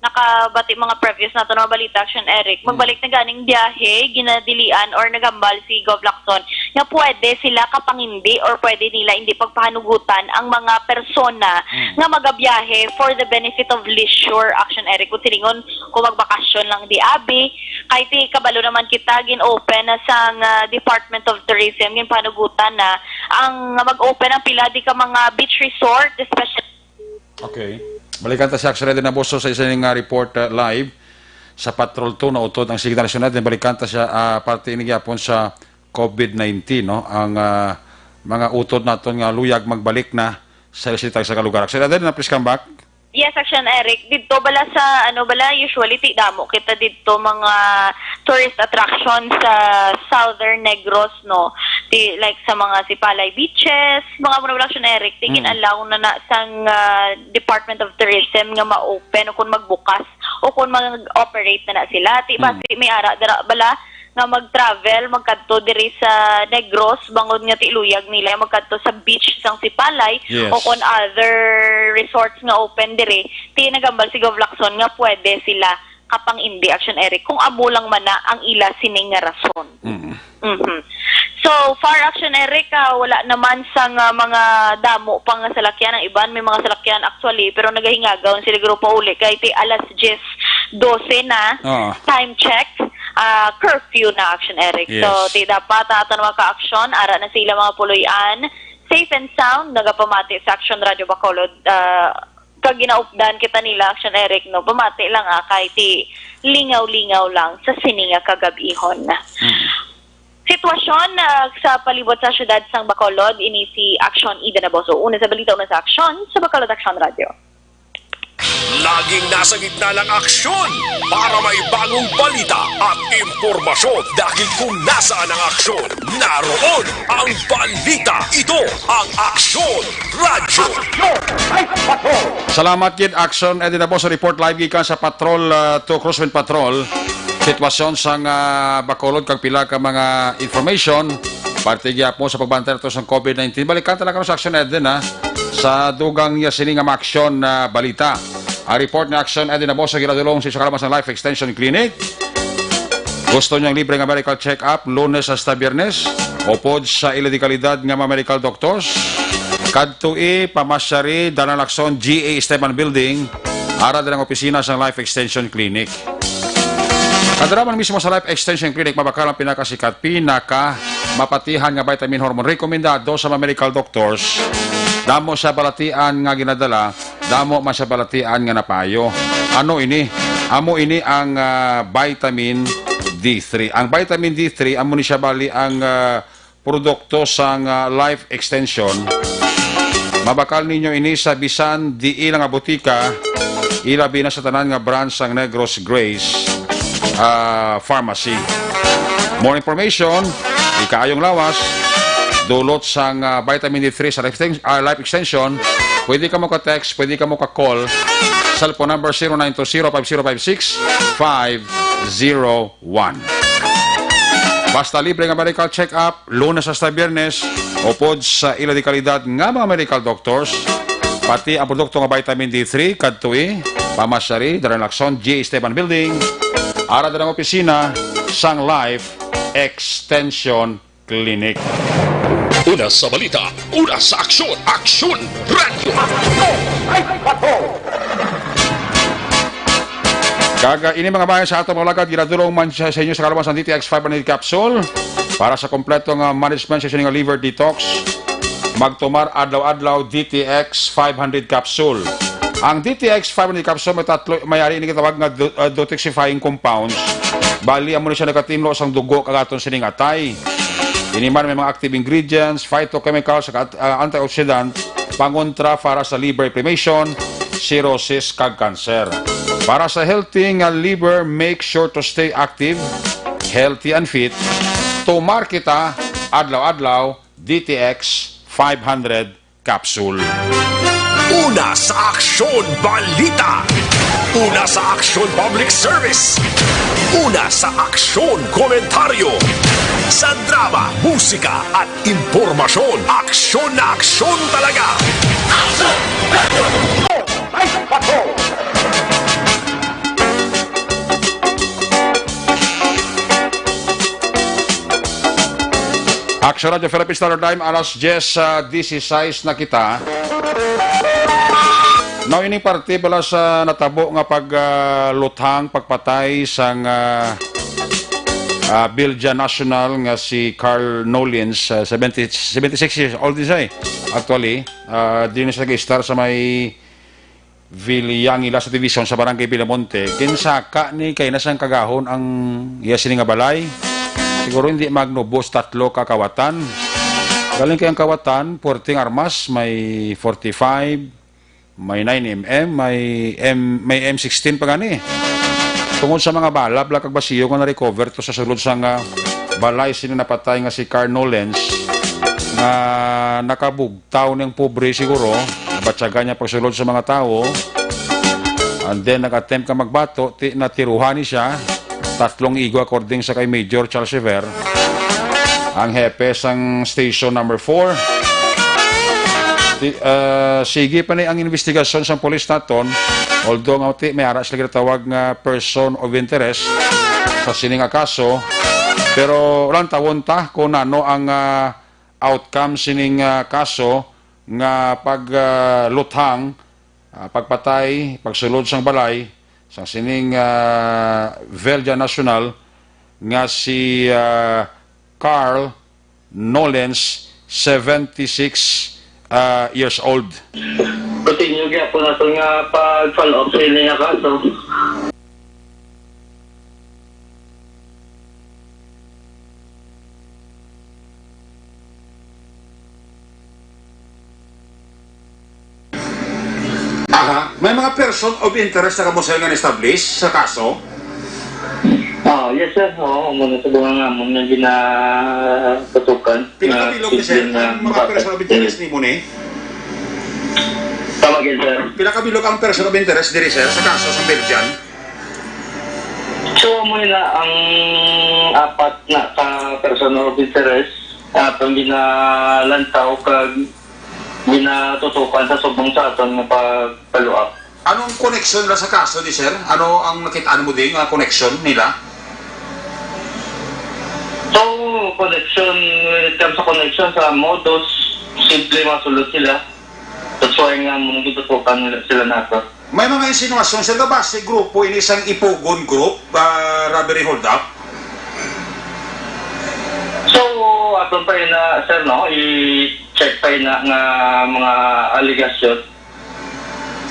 nakabati mga previous nato na balita, Action Eric. Hmm. Magbalik na ganing biyahe, ginadilian or nagambal si Gov Lacson nga pwede sila kapangindi or pwede nila hindi pagpahanugutan ang mga persona Hmm. nga magabiyahe for the benefit of leisure, Action Eric. Kung silingon, kung magbakasyon lang di abi, kay ti kabalo naman kita, gin-open na sang, ah, Department of Tourism, ginpahanugutan na ang mag-open ang pila di ka mga beach resort, especially Okay. Balikan ta si Action Eric Naboso sa isa nga report, uh, live sa Patrol Two. Nautod ang signal, Action Eric. Balikan ta siya, ah, parte ini gyapon sa COVID nineteen, no? Ang, ah, mga utod naton nga luyag magbalik na sa sitag sa kalugar. Action Eric, na please come back. Yes, Action Eric. Dito bala sa, ano bala, usually ti damo kita dito mga tourist attractions sa Southern Negros, no? Ti, like sa mga Sipalay beaches, mga muna bala, Action Eric, ti Mm. gin-allow na na sang, ah, Department of Tourism nga ma-open o kung magbukas o kung mag-operate na na sila. Ti Mm. basi may ara dira bala nga mag-travel, magkadto diri sa Negros, bangod nga ti luyag nila magkadto sa beach sang Sipalay Yes. o kon other resorts nga open diri, ti nagambal si Gov Lacson nga pwede sila kapang-indi, Action Eric, kung amo lang man na ang ila sining nga rason. Mm. Mhm. So far, Action Eric, ah, wala naman sang, ah, mga damo pa nga salakyan. Ang iban may mga salakyan actually, pero nagahingagaw sila guro pauli kay ti alas diyes dose na. Oo. Time check, ah, curfew na, Action Eric. So, Yes. ti dapat ang aton mga ka-action, ara na sa ila mga puloy-an, safe and sound, nagapamati sa Action Radio Bacolod, ah, kag ginaupdan kita nila, Action Eric, no? Pamati lang, ah, kay ti lingaw-lingaw lang sa sini nga kagab-ihon. Mm. Sitwasyon, ah, sa palibot sa siyudad sang Bacolod, ini si Action Ida Naboso. Una sa balita, una sa aksyon, sa Bacolod Action Radio. Laging nasa gitna ng aksyon para may bagong balita at impormasyon. Dahil kung nasaan ang aksyon, naroon ang balita. Ito ang Aksyon Radyo. Salamat gid, Action Eddie Naboso, report live gikan sa Patrol, ah, two Crosswind Patrol. Sitwasyon sang, ah, Bacolod kag pila ka mga information parte gyapon sa pagbantay nato sa covid nineteen. Balikan ta lang karon sa Action Eddie, ha, sa dugang niya sini nga mga aksyon na balita. Ang report ni Action Eddie Naboso ginadulong sa isa ka lamang sa Life Extension Clinic. Gusto niyang libre nga medical check-up Lunes hasta Biyernes, upod sa ila di kalidad nga mga medical doctors? Kadtoi, pamasyari, Dalan Lacson, G A Esteban Building, ara din ang opisina sang Life Extension Clinic. Kadto man mismo sa Life Extension Clinic, mabakal ang pinakasikat, pinaka mapatihan nga vitamin hormone rekomendado sa mga medical doctors. Damo sa balatian nga ginadala, damo man sa balatian nga napayo. Ano ini? Amo ini ang, ah, vitamin D three. Ang vitamin D three, amo ni siya bali ang, ah, produkto sang, ah, Life Extension. Mabakal ninyo ini sa bisan diin nga botika, ilabi na sa tanan nga branch sang Negros Grace, ah, Pharmacy. More information, ikaayong lawas, dulot sang, ah, vitamin D three sa Life Exten-, ah, Life Extension, pwede ka mo ka-text, pwede ka mo ka-call. Cellphone number zero nine two zero five zero five six five zero one. Basta libre nga medical check-up, Lunes hasta Biyernes, upod sa ila di kalidad nga mga medical doctors, pati ang produkto nga vitamin D three, kadtoi, pamasyari, Dalan Lacson, G A Esteban Building, ara din ang opisina sang Life Extension Clinic. Una sa balita, una sa aksyon, Aksyon Radyo. Kag, ah, ini mga bayan sa ato mga lagad, ginadulong man sa, sa inyo sa kaluman sang D T X five hundred capsule. Para sa kompleto nga management sa inyo nga liver detox, magtumar adlaw-adlaw D T X five hundred capsule. Ang D T X five hundred capsule may tatlo, may ari ini gitawag nga do-, ah, detoxifying compounds. Bali, amo ni siya nagatinlo sang dugo kag aton sining atay. Ini man may mga active ingredients, phytochemicals, kag at-, ah, antioxidant, pangontra para sa liver inflammation, cirrhosis, kag cancer. Para sa healthy nga liver, make sure to stay active, healthy and fit. Tumar kita adlaw-adlaw, D T X five hundred capsule. Una sa aksyon, balita. Una sa aksyon, public service. Una sa aksyon, komentaryo. Sa drama, musika, at impormasyon, aksyon na aksyon talaga. Aksyon! Radyo! Ay, patrol! Action Radio Philippine Standard Time, alas diyes, ah, disisais na kita. Now, ining parte bala sa natabo nga pag, ah, luthang, pagpatay sang, ah, ah, Bilja national nga si Carl Nolens, ah, seventy, seventy-six years old ni siya, eh. Actually, ah, din siya nag-istar sa may Villangila Subdivision sa Barangay Villamonte, ginsaka ni kay nasang kagahon ang iya sini nga balay. Siguro hindi magnubos tatlo ka kawatan. Galing kay ang kawatan, puwerteng armas, may forty-five, may nine M M, may M, may M sixteen pa gani. Tungod sa mga bala, bala kag basiyo nga na-recover to sa sulod sa nga balay sini napatay nga si Carl Nolens, nga nakabug- tawo ning pobre siguro, nabatyagan niya pagsulod sa mga tawo. And then, nag-attempt ka magbato, ti-, natiruhan ni siya. Tatlong igo, according sa kay Major Charles Rivera, ang hepe sang Station Number Four. Ti-, ah, sige pa ni ang investigasyon sang pulis naton, although nga ti-, may ara sila ginatawag nga person of interest sa sining nga kaso, pero lantawon ta kung ano ang, ah, outcome sining, ah, kaso nga pag, ah, luthang, ah, pagpatay, pagsulod sang balay sang sining, ah, Velja National nga si, ah, Carl Nolens, seventy-six, ah, years old. Continue gyapon nato nga pag-follow up sa ini nga kaso. Aha. May mga person of interest na kamo, sir, nga na-establish sa kaso? Ah, yes, sir. Oo, muna sa mga ngamon nga ginatutukan. Pila ka bilog, sir, ang mga person of interest nimo ni? Tama gid, sir. Pila ka bilog ang person of interest diri, sir, sa kaso sa Belgian? So, amo na ang apat na ka person of interest, ah, atong ginalantaw kag ginatutukan sa subong sa aton nga pag-follow up. Ano ang koneksyon nila sa kaso di, sir? Ano ang nakita mo di nga koneksyon nila? So, connection, when it comes to connection sa modus, simple masulod sila. That's why nga mong gitutukan nila sila nato. May mga insinuasyon, sir, nga basi grupo ini sang Ipugon Group, ah, robbery hold up? So, aton pa yun na, sir, no? I-check pa yun na nga mga allegation.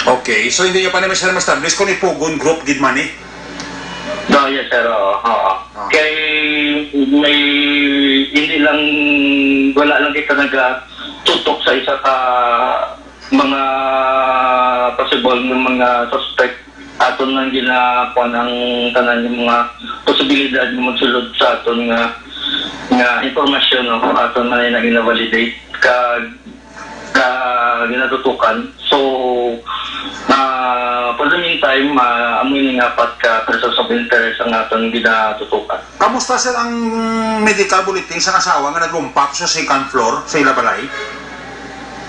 Okay, so hindi nyo pa naman, sir, ma-establish kung Ipugon Group gid man eh? No, yes, sir, oo, oo. Ah. Kay may, hindi lang, wala lang kita nagatutok sa isa ka mga possible nga mga suspect. Aton lang ginakuan ang tanan nga mga posibilidad nga magsulod sa aton nga, nga impormasyon, no? Aton man na gina-validate kag, kag ginatutukan. So, ah, for the meantime, ah, amo ini nga apat ka persons of interest ang aton ginatutukan. Kamusta, sir, ang medical bulletin sa asawa nga naglumpak sa second floor sa ila balay?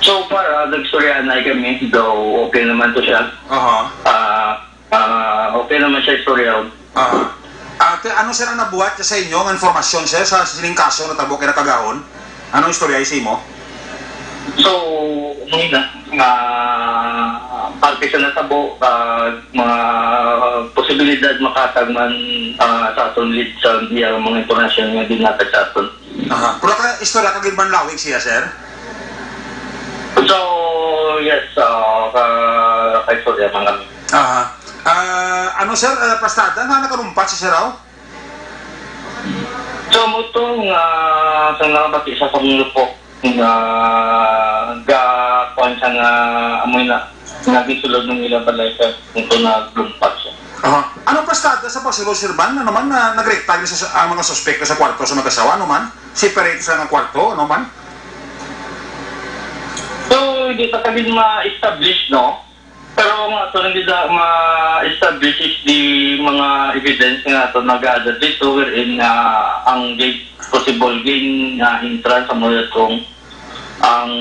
So far, ah, nagstoryahan na kami, though okay naman to siya. Aha. Ah, ah, okay naman siya istorya. Aha. Ate, ano, sir, ang nabuhat sa inyo nga informasyon, sir, sa sining kaso natabo kay Nakagahon? Anong istorya sa imo? So, muna, nga parte sa natabo, ah, mga posibilidad makatag man, ah, sa aton lead sa iya mga impormasyon nga ginhatag sa aton. Aha. Pero ka istorya ka gid man lawig siya, sir? So, yes, ah, ka, ka istorya man kami. Aha. Ah, ano, sir, ah, pastada nga nakalumpat si Sir Rao? So, amo to nga sa nakabati sa kong lupo nga ga, kuwan siya nga amoy na, nga gisulod ng ilang balay sa punto na lumpat siya. Aha. Anong pastada sa pagsulod, sir, man? Ano man, na nagrekta sa, ang mga suspekto sa kwarto sa mag-asawa? Ano man? Separate sa nga kwarto? Ano man? So, hindi pa kami ma-establish, no? Pero nga, so, hindi na ma-establish is the mga evidence nga to nag-add dito, wherein, ah, ang gate, possible gate nga entrance sa mga itong ang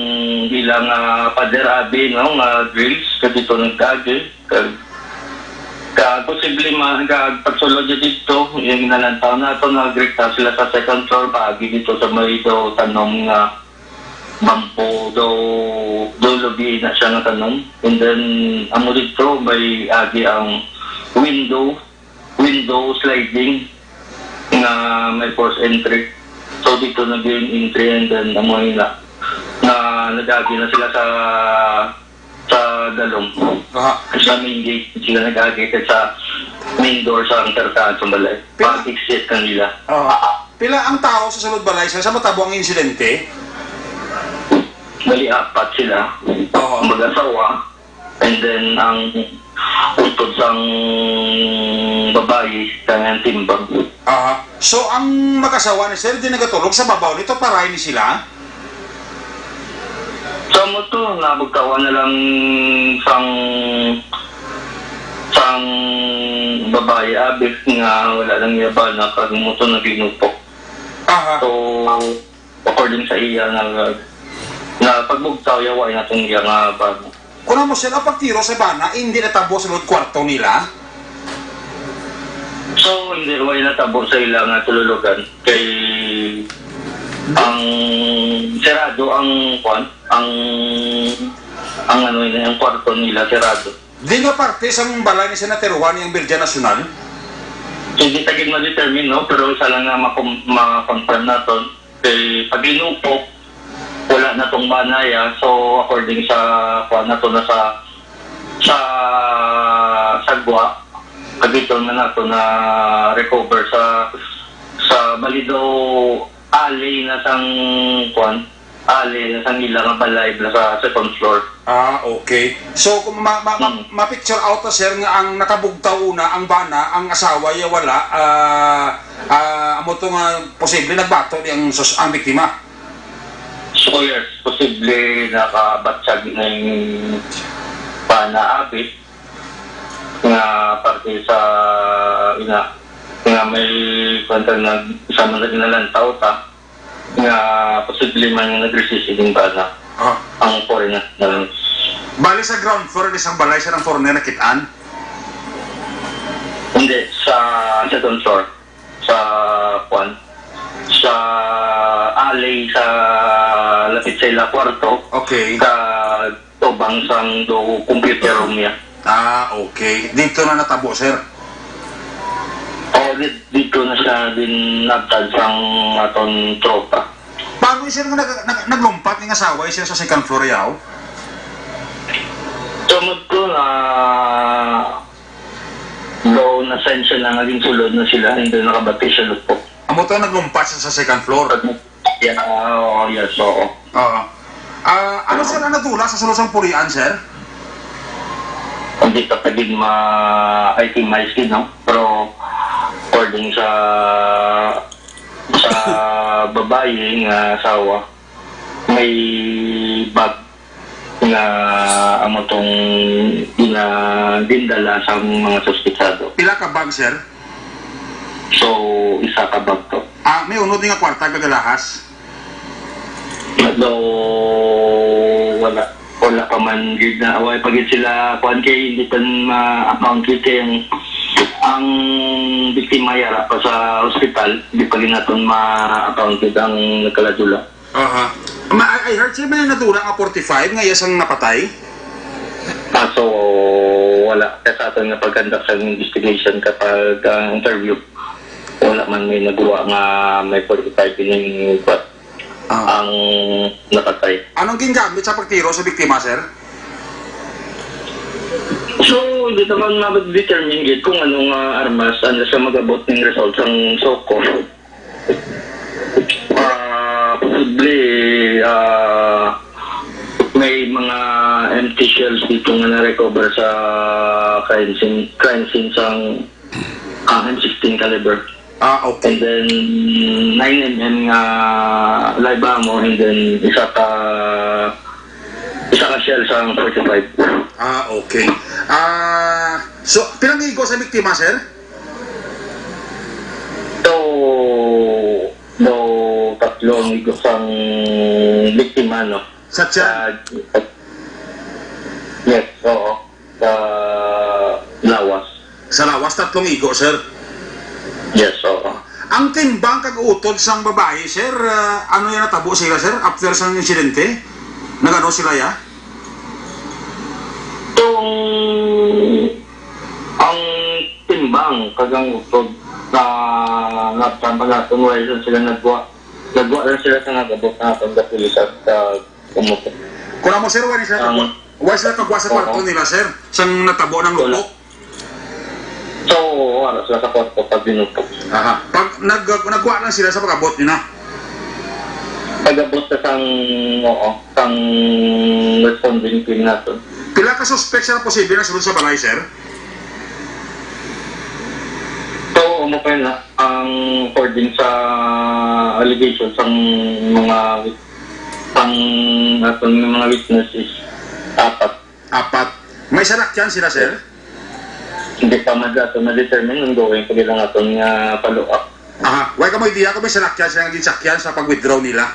bilang, ah, Father Abbey, no, nga grills, ka dito nag-agi. Kag, ka posible ma-, ka pagsulod niya dito, yung nalantaw na ito, nag-rekta sila sa second floor, paagi dito sa may daw tanom nga bambu, daw, daw lubi na siya nga tanom. And then, amo dito, may agi ang window, window sliding nga may forced entry. So, dito naging entry and then amoy na, na nag-agi na sila sa, sa dalom. Aha. Sa main gate, sila nag-agi sa main door sa ang tartaan sa balay. Pila Pag-exit kanila. Aha. Pila ang tao sa sulod balay sa, sa matabo ang insidente? Bali, apat sila. Oo. Mag-asawa. And then, ang utod sang babayi, kanyang timbang. Aha. So, ang mag-asawa ni sir, di nagatulog sa babaw nito, paray ni sila? Sa mo to, nabagtawan na lang sang, sang babayi, abis nga wala ang iya bana, kag mo to naginupok. Aha. So, according sa iya, na, na pagbugtaw, yawa na tong iya nga bana. Kuna mo, sir, ang pagtiro sa bana, hindi natabo sa loob kwarto nila? So, hindi, wala natabo sa ila nga tululugan. Kay ang sirado ang kwan, ang, ang ano yun, ang kwarto nila sirado. Di nga parte sang balay ni Senator Juan ang Birja Nacional? Hindi ta gid ma-determine, no? Pero isa lang nga makom-, ma-confirm naton, kay pag inupok, wala na tong bana ya. So, according sa, kuwan nato na sa, sa sagwa, kadto na nato na recover sa, sa balido alley na sang, kuwan, alley na sang ila nga balay na sa second floor. Ah, okay. So, kung ma-, ma-, ma-, Hmm. ma-picture out na, sir, nga ang nakabugtaw una, ang bana, ang asawa, ya wala, ah, ah, amo to nga posible nagbato di ang sus-, ang biktima. So, yes, posible nakabatyag na yung panaabit nga parte sa ina, nga may kwenta na isa man lagi nalantaw ta, nga posible man yung nag-resist ining bana. Ah. Ang foreigner na lang. Bali sa ground floor, di sang balay siya ng foreigner nakitaan? Hindi, sa second floor. Sa, kwan, sa alley, sa lapit sa ila kwarto. Okay. Sa tubang sang do computer room niya. Ah, okay. Dito na natabo, sir? O, di-, dito na siya din nabtad sang aton tropa. Paano, sir, nga nag-, nag-, naglumpat ning asawa siya sa second floor, yaw? Tungod ko na daw na-sign siya na nga ginsulod na sila, hindi nakabati siya lupok. Amo to, naglumpat siya sa second floor? Yeah, oo, yes, oo. Oo. Ah, ano, sir, ang nadula sa sulod sang pulian, sir? Hindi ka pa din ma-itemize din, no? Pero according sa, sa babae nga asawa, may bag nga amo tong gina-, gindala sa mga suspetsado. Pila ka bag, sir? So, isa ka bag to. Ah, may unod ni nga kwarta kag alahas? Daw wala. Wala pa man gid na, wala pa gid sila, kuwan, kay hindi pa ma-account gid kay ang, ang biktima yara pa sa ospital, hindi pa gid naton ma-account gid ang nagkaladula. Aha. Ma-, I, I heard, sir, may nadula nga forty-five nga iya sang napatay. Ah, so, wala. Kaya sa aton nga pag-conduct sa investigation kapag, ah, interview, wala man may nagwa nga may forty-five ining, ah, ang napatay. Anong gingamit sa pagtiro sa biktima, sir? So, hindi naman ma-determine gid kung anong, ah, armas unless sa mag-abot ng result sang SOCO. Ah, posible, ah, may mga empty shells dito nga na-recover sa crime scene, crime scene sang, ah, M sixteen caliber. Ah, okay. And then, nine M M nga live ammo, and then isa ka, isa ka shell sang forty-five. Ah, okay. Ah, so, pilang igo sa biktima, sir? So, no, tatlo ang igo sang biktima, no? Sa tiyan? Sa, yes, oo. Sa lawas. Sa lawas, tatlong igo, sir? Yes, oo. Ang timbang kag utod sang babayi, sir, ah, ano yan natabo sila, sir? After sang insidente? Nagano sila, ya? Itong, ang timbang kag ang utod na natambal naton, wala sila nagwa. Nagwa lang sila sa nagabot na atong kapulisan sa Kumusta? Kuna mo, sir, wala sila Ang kagwa-, wala sila kagwa sa Oo. kwarto nila, sir, sang natabo ng Wala. lupok? So, wala sila sa kwarto pag dinupok. Aha. Pag nag-, nagwa lang sila sa pag-abot nila. Pag-abot sa sang, oo, sang responding team natin. Pila ka suspect sa posible na sulod sa balay, sir? So, ano pa yun, ah? Ang according sa allegation sang mga wit-, sang aton nga mga witness is apat. Apat. May sarakyan sila, sir? Hindi pa man ato na-determine, ongoing pa gid ang aton nga follow-up. Aha. Way kamo idea kung may sinakyan sila nga ginsakyan sa pag-withdraw nila?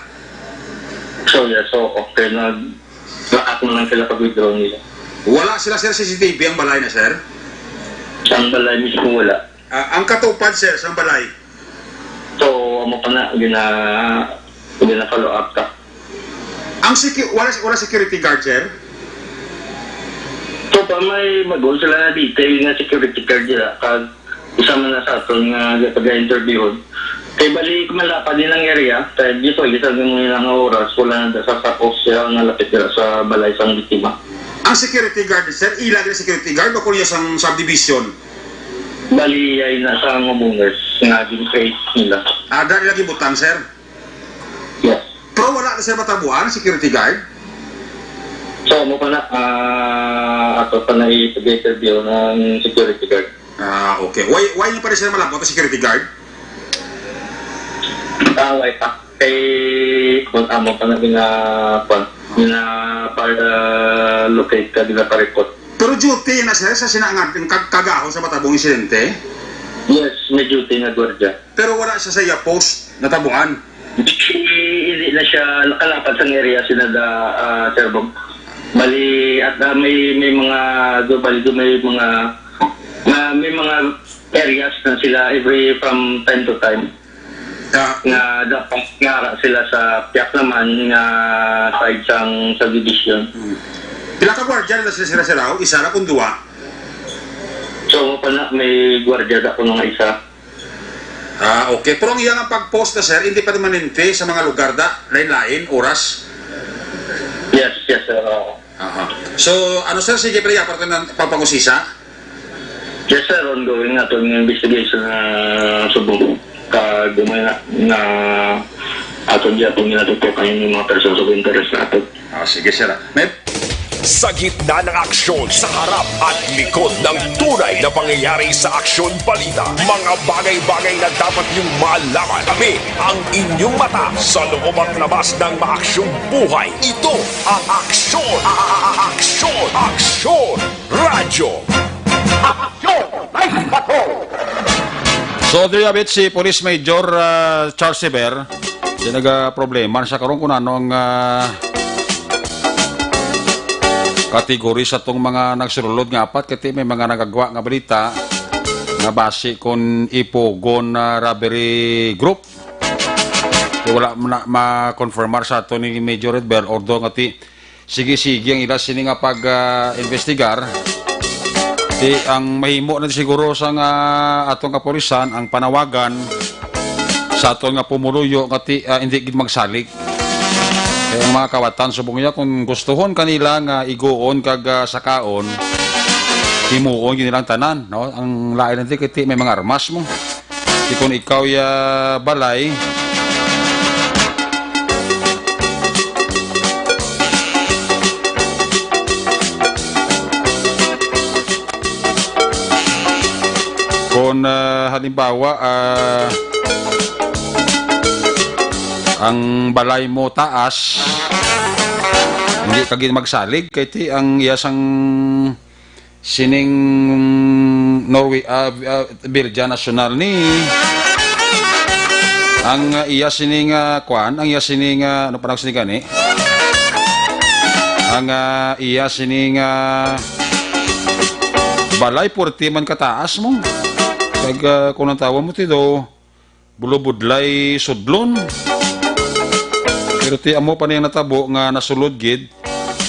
So, yeah, so, okay, nag-, lahat mo lang sila pag-withdraw nila. Wala sila, sir, C C T V ang balay na, sir? Sa balay mismo, wala. Ah, ang katupad, sir, sa balay? So, amo pa na, gina-, gina-follow up ka. Ang secu-, wala, wala security guard, sir? So, pa may magul sila na detail nga security guard nila, kag isa man na sa aton nga taga-interview. Kay bali, malapad din ang area, kay dito, isa din mo ilang oras, wala na sa sakop siya nga lapit dira sa balay sang biktima. Ang security guard, sir, ila gid security guard o kuno sang subdivision? Bali, ay nasa homeowners nga gin-create nila. Ah, dali lagi butang, sir? Yes. Pero wala na, sir, matabuan, security guard? So, mo pa na, ah, ato pa na i-interview ng security guard. Ah, okay. Why, why niyo pa rin, sir, malabot ang security guard? Ah, why pa? Kay, kung amo pa na gina-, kwan, gina-, para locate ka, gina-report. Pero duty na, sir, sa sinangag, kag-, kagahon sa matabong insidente? Yes, may duty nga gwardiya. Pero wala siya sa iya post, natabuan? Hindi, hindi na siya nakalapad sa area sila da, ah, Sir Bob. Bali, at, ah, may, may mga, do, bali, do, may mga, na, may mga areas na sila every from time to time. Ah, nga dapat nga ara sila sa piyak naman nga side sang subdivision. Hmm. Pila ka gwardiya na sila, sila, sila? Isa ra kung duwa? So, pa na, may gwardiya da ko nga isa. Ah, okay. Pero ang iyang pag-post na, sir, hindi permanente sa mga lugar da, lain-lain, oras? Yes, yes, sir. Oo. Aha. So, ano, sir, sige, pala, para ng pagpangusisa? Yes, sir. Ongoing naton nga investigation na subong. Kag may na, na aton di aton ginatutukan yung mga persons of interest nato. Ah, sige, sir. May Sa gitna ng aksyon, sa harap at likod ng tunay na pangyayari sa Aksyon Balita, mga bagay-bagay na dapat niyong malaman. Kami ang inyong mata sa loob at labas ng maaksyong buhay. Ito ang Aksyon, a-, a-, a-, Aksyon, Aksyon Radyo. Aksyon Live Patrol. So, there you have it, si Police Major, ah, Charles Sever. Di nagaproblema na siya karon kung ano ang, ah, kategory sa tong mga nagsulod nga apat, kay may mga nagagwa nga balita nga basi kon Ipugon na robbery group. Kay wala man na ma-confirmar sa ato ni Major Edber, although nga ti sige-sige ang ila sini nga pag, ah, investigar. Ti ang mahimo na siguro sa nga atong kapulisan ang panawagan sa aton nga pumuluyo nga ti, ah, hindi gid magsalig. Kay ang mga kawatan subong niya, kung gustuhon kanila nga iguon kag, ah, sakaon, himuon gid nilang tanan, no? Ang lain na ti kay ti may mga armas mo. Di kon ikaw ya balay. Kon, ah, halimbawa, ah, ang balay mo taas, hindi ka gid magsalig kay ti ang iya sang sining Norway, ah, ah, Birja National ni ang, ah, iya sining, ah, kwan, ang iya sining, ah, ano pa sini gani? Ang, ah, iya sining, ah, balay puwerte man kataas mo. Kag, ah, kung ang tawa mo ti do, bulubudlay sudlon. Pero ti amo pa niyang natabo nga nasulod gid,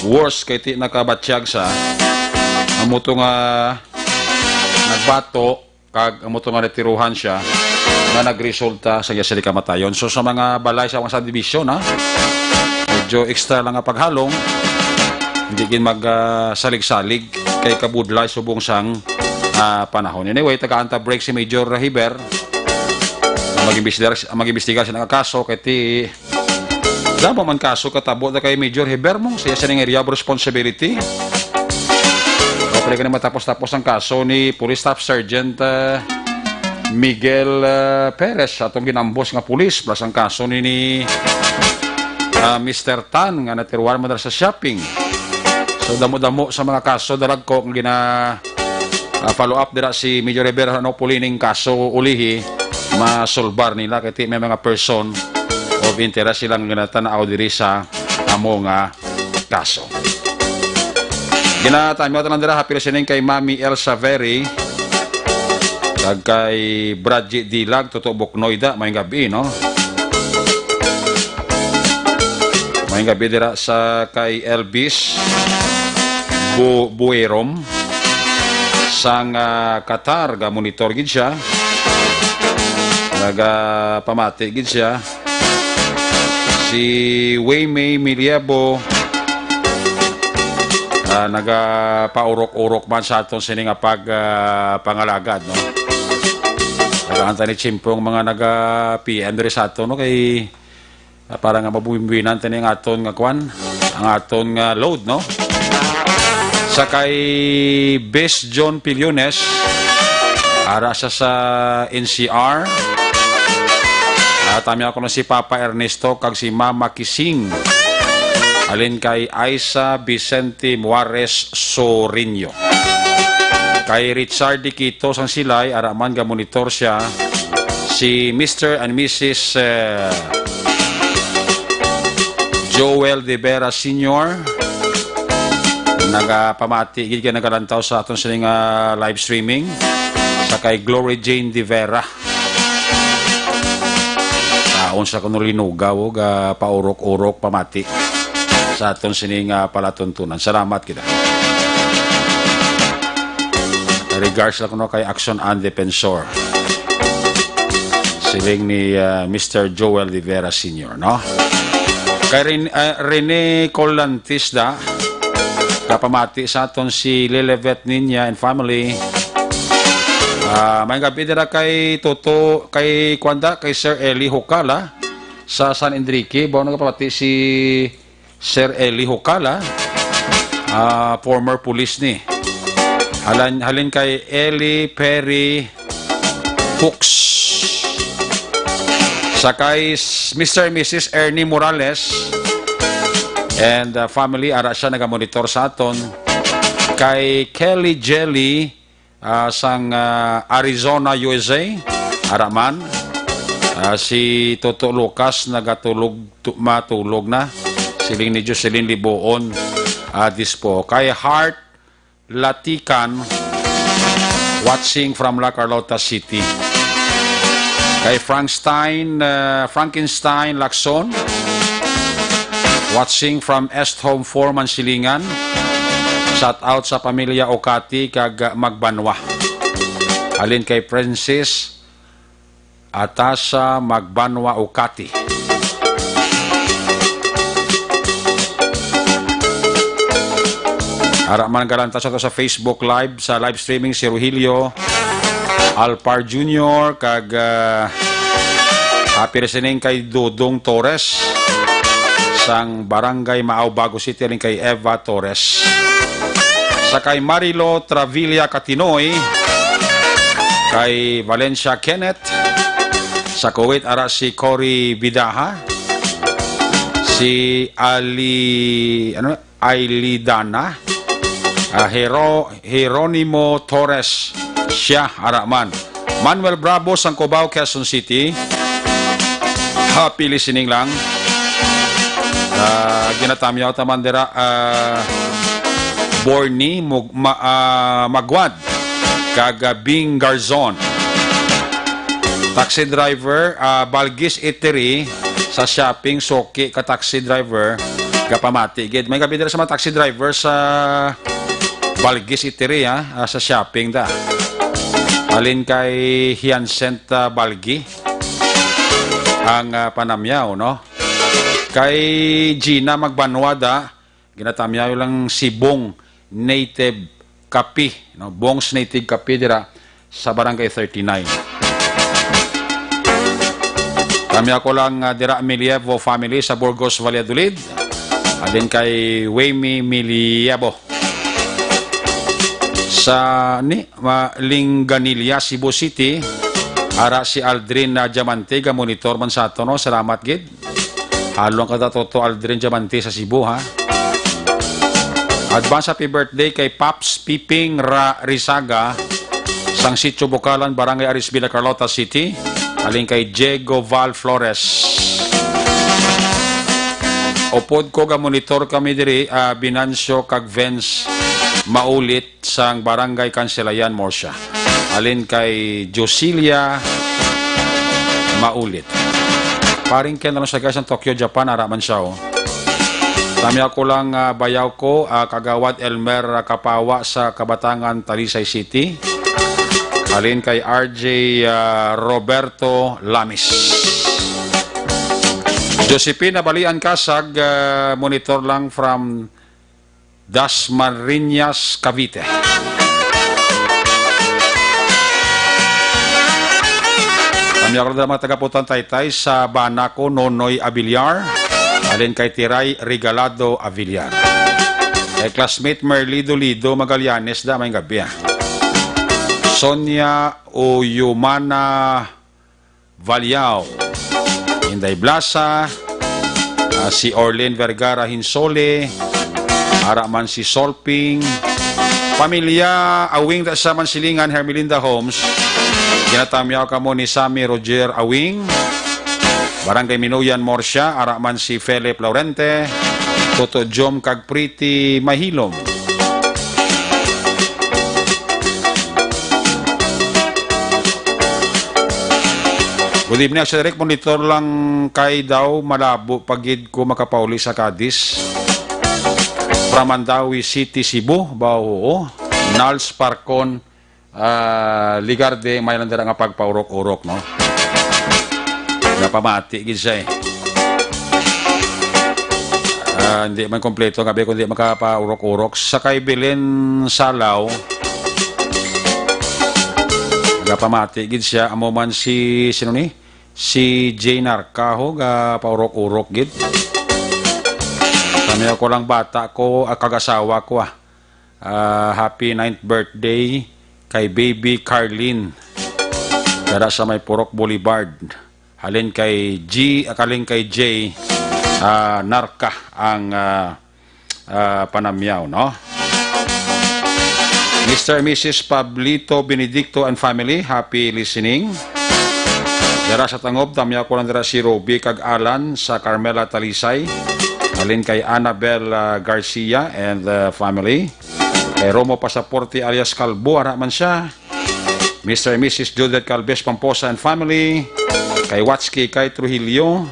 worse kay ti nakabatyag sa amo to nga nagbato, kag amo to nga natiruhan siya nga nagresulta sa iya sini kamatayon. So, sa mga balay sa mga subdivision, ha, medyo extra lang nga paghalong, hindi gid mag, ah, salig-salig kay kabudlay subong sang, ah, panahon. Anyway, tagaan ta break si Major Hiber. Mag-imbestigar, mag-imbestigar sa nga kaso kay ti damo man kaso katabo na kay Major Hiber mo sa iya sining area of responsibility. Hopefully, kani matapos-tapos ang kaso ni Police Staff Sergeant, ah, Miguel, ah, Perez, atong ginambos nga pulis, plus ang kaso ni, ni, ah, Mister Tan nga natiruan man sa shopping. So, damo-damo sa mga kaso, dalagko, nga gina-, ah, follow up dira si Major Rivera, ano po lining kaso ulihi, masulbar nila kay ti may mga person of interest silang ginatanaw diri sa amo nga kaso. Ginatamyo tanan dira, happy listening kay Mami Elsa Very, kag kay Bradji Dilag, Toto Buknoy da, maayong gabi, no? Maayong gabi dira sa kay Elvis Bu-, Buerom sang, ah, Qatar, ga monitor gid siya. Nagapamati gid siya. Si Waymay Miliebo, ah, nagapaurok-urok man sa aton sini nga pag, ah, pangalagad, no? Nagaantay ni Chimpong mga naga-P M diri sa aton, no? Kay, ah, para nga mabuwin-buwinan tani ang aton nga kwan, ang aton nga load, no? Sa kay Bes John Piliones, ara sa, sa N C R. Ah, tamya ko na si Papa Ernesto kag si Mama Kising. Halin kay Aisa Vicente Muares Sorinio. Kay Richard Diquito sang Silay, ara man ga monitor siya. Si Mister and Missus, eh, Joel De Vera Senior, nagapamati gid kay nagalantaw sa aton sining, ah, live streaming. Sa kay Glory Jane De Vera. Taon sa kuno linugaw, oh, ga paurok-urok pamati sa aton sining, ah, palatuntunan. Salamat kita. Regards lang kuno kay Action and Defensor. Siling ni, ah, Mister Joel De Vera Senior, no? Kay Ren-, ah, Rene Colantis da, kapamati sa aton si Lilibet Niña and family. Ah, may gabi dira kay Toto, kay Kwanda, kay Sir Eli Hukala sa San Enrique. Ba nagapamati si Sir Eli Hukala, ah, former police ni. Halan-, halin kay Eli Perry Hooks. Sa kay s-, Mister and Missus Ernie Morales and, uh, family, ara siya nagamonitor sa aton. Kay Kelly Jelly, ah, sang, ah, Arizona, U S A, ara man. Ah, si Toto Lucas nagatulog, tu-, matulog na. Siling ni Jocelyn Liboon, ah, Dispo. Kay Heart Latican, watching from La Carlota City. Kay Frankstein, uh, Frankenstein Lacson, watching from Est Home four, Mansilingan. Shout out sa pamilya Ocati kag Magbanwa. Halin kay Princess Atasa Magbanwa Ocati. Ara man galantaw sa to sa Facebook Live, sa live streaming, si Rogelio Alpar Junior, kag, ah, happy listening kay Dodong Torres sang Barangay Maaw, Bago City, rin kay Eva Torres. Sa kay Marilo Travilla Katinoy, kay Valencia Kenneth, sa Kuwait, ara si Cory Bidaha, si Ali, ano, Ailidana, ah, Hero-, Jeronimo Torres, siya, ara man. Manuel Bravo, sang Cubao, Quezon City. Happy listening lang. Ah, ginatamyaw ta man dira, ah, Borny Mug-, Ma-, ah, Magwad, kag, ah, Bing Garzon. Taxi driver, ah, Balgis Eatery sa shopping, suki ka taxi driver, gapamati gid. May gabi dira sa mga taxi driver sa Balgis Eatery, ha, ah, sa shopping da. Halin kay Hiancent, ah, Balgi ang, ah, panamyaw, no? Kay Gina Magbanwada, ginatamyaw lang si Bong Native Kape, no? Bong's Native Kape dira sa Barangay thirty-nine. Kami ako lang, ah, dira Milievo family sa Burgos, Valladolid. Adin kay Wayme Milievo. Sa ni, ma-, Linganilla, Cebu City, ara si Aldrin na Diamante, ga monitor man sa ato, no? Salamat gid. Halong ka ta, Toto Aldrin Diamante sa Cebu, ha? Advance happy birthday kay Pops Piping Ra-, Rizaga, sang Sitio Bukalan, Barangay Arisvilla, Carlota City, halin kay Diego Val Flores. Upod ko, ga-monitor kami diri, ah, Binancio kag Vince Maulit sang Barangay Cancelayan, Murcia. Halin kay Josilia Maulit. Paring Ken, ano sa guys, ang Tokyo, Japan, ara man siya, oh. Tamyaw ko lang, ah, bayaw ko, ah, Kagawad Elmer Kapawa sa Kabatangan, Talisay City. Halin kay R J, ah, Roberto Lamis. Josephine Abalian Kasag, ah, monitor lang from Dasmariñas, Cavite. Kami ako lang mga taga-Putang Taytay sa bana ko, Nonoy Abiliar. Halin kay Tiray Regalado Avillar. Kay classmate Merly Dolido Magallanes, da, may gabi, ah. Sonia Uyumana Valiao, Inday Blasa, ah, si Orlin Vergara Hinsole, ara man si Solping, pamilya Awing da sa Mansilingan, Hermelinda Homes, ginatamyaw kamo ni Sammy Roger Awing, Barangay Minuyan, Murcia, ara man si Philip Laurente, Toto Jom kag Pretty Mahilom. Good evening, Sir Rick. Monitor lang kay daw malabo pa gid ko makapauli sa Cadiz. From Mandaue City, Cebu. Ba, oo. Nals Parcon, ah, Ligarde, may lang dira nga pagpaurok-urok, no? Napamati gid siya, eh. Ah, hindi man kompleto nga, be, kundi makapaurok-urok. Sa kay Belen Salaw, nagapamati gid siya. Amo man si, sino ni? Si Jay Narcaho, ga paurok-urok gid. Kami ako lang bata ko, ah, kag asawa ko, ah. Ah, happy ninth birthday kay Baby Carlin. Dara sa may Purok Boulevard. Halin kay G, ah, halin kay J, ah, Narca ang, ah, ah, panamyaw, no? Mister and Missus Pablito Benedicto and family, happy listening. Dara sa Tangob, tamyaw ko lang dira si Ruby kag Alan sa Carmela, Talisay. Halin kay Annabel, ah, Garcia and, ah, family. Kay Romo Pasaporte alias Kalbo, ara man siya. Mister and Missus Judith Calves Pamposa and family. Kay Watski, kay Trujillo.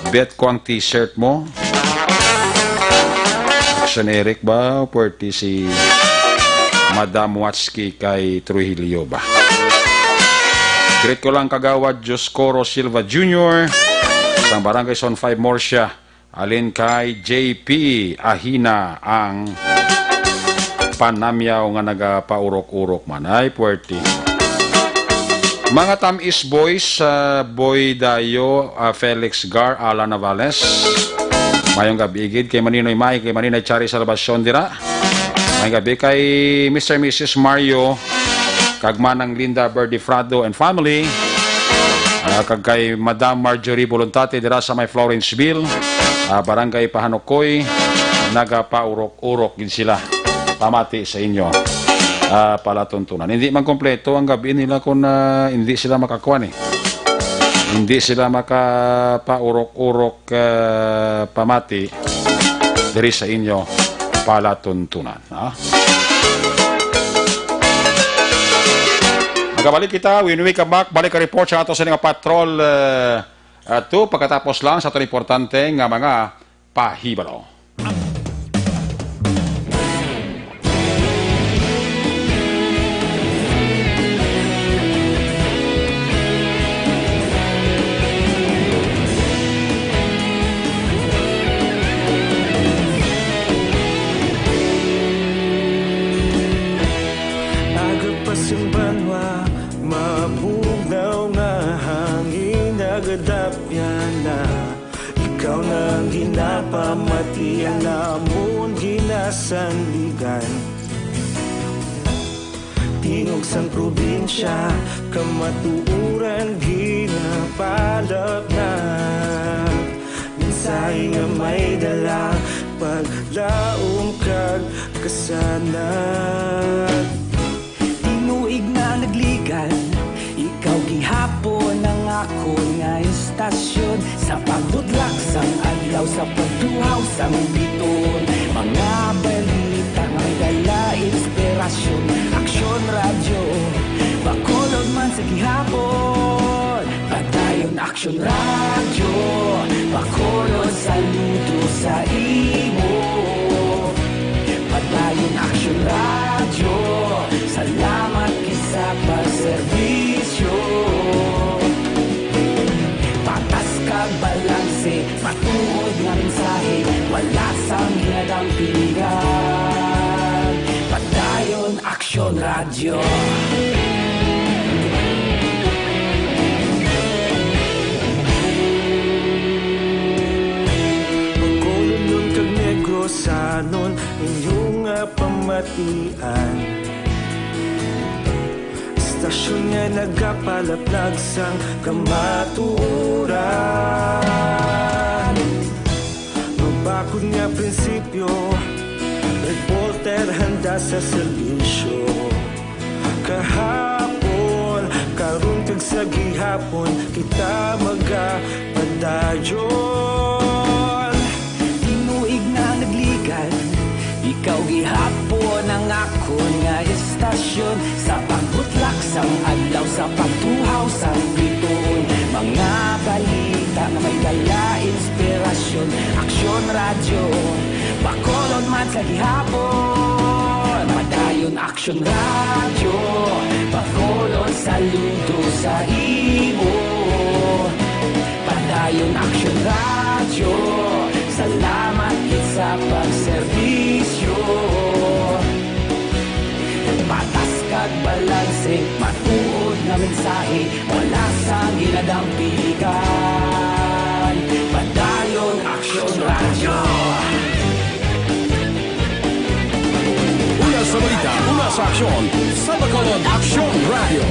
Bet ko ang t-shirt mo. Action Eric ba? Pwerte si Madam Watski kay Trujillo ba? Greet ko lang Kagawad Dioscoro Silva Junior, sang Barangay Zone five, Murcia. Halin kay J P Ahina ang panamyaw nga nagapaurok-urok man. Ay, puwerte. Mga Tamis Boys, ah, Boy Dayo, ah, Felix Gar, Alan Navales. Mayong gabi gid kay Maninoy May, kay Maninoy Chari Salvacion dira. Mayong gabi kay Mister and Missus Mario, kag Manang Linda Berdifrado and family. Ah, kag kay Madam Marjorie Voluntate dira sa may Florenceville, ah, Barangay Pahanukoy, nagapaurok-urok gid sila. Pamati sa inyo, ah, palatuntunan. Hindi man kompleto ang gabi nila kung, ah, hindi sila makakuan, eh. Hindi sila makapaurok-urok, ah, pamati diri sa inyo palatuntunan. Ah. Magabalik kita, Winwi Kamak, balik ka report sa ato sa nga patrol, eh, ato, pagkatapos lang sa ato importante nga mga pahibalo. Aga pa sing banwa, mabugnaw nga hangin nagadapyan na. Ikaw na ang ginapamati, ang amon ginasandigan. Tingog sang probinsya, kamatuoran ginapalapnag. Mensahe nga may dala, paglaom kag kasanag. Tinuig nga nagli- Akon nga istasyon, sa pagbutlak sang adlaw, sa pagtuhaw sang biton, mga balita nga may dala inspirasyon. Aksyon Radyo, Bacolod man sa gihapon. Padayon Aksyon Radyo, Bacolod, saludo sa imo. Padayon Aksyon Radyo, salamat gid sa pagserbisyo. Patas kag balanse, matuod nga mensahe, wala sang ginadampigan. Padayon Aksyon Radyo. Bacolodnon kag Negrosanon, inyo nga pamatian. Istasyon nga nagapalaplag sang kamatuoran. Mabakod nga prinsipyo, reporter handa sa serbisyo. Kahapon, karon kag sa gihapon, kita magapadayon. Tinuig na nagligan, ikaw gihapon ang akon nga istasyon. Sa pagbutlak sang adlaw, sa pagtuhaw sang bituon, mga balita nga may dala inspirasyon. Aksyon Radyo, Bacolod man sa gihapon. Padayon Aksyon Radyo, Bacolod, saludo sa imo. Padayon Aksyon Radyo, salamat gid sa pagserbisyo. Patas kag balanse, matuod nga mensahe, wala sang ginadampigan. Padayon Aksyon Radyo. Una sa balita, una sa aksyon, sa Bacolod Aksyon Radyo.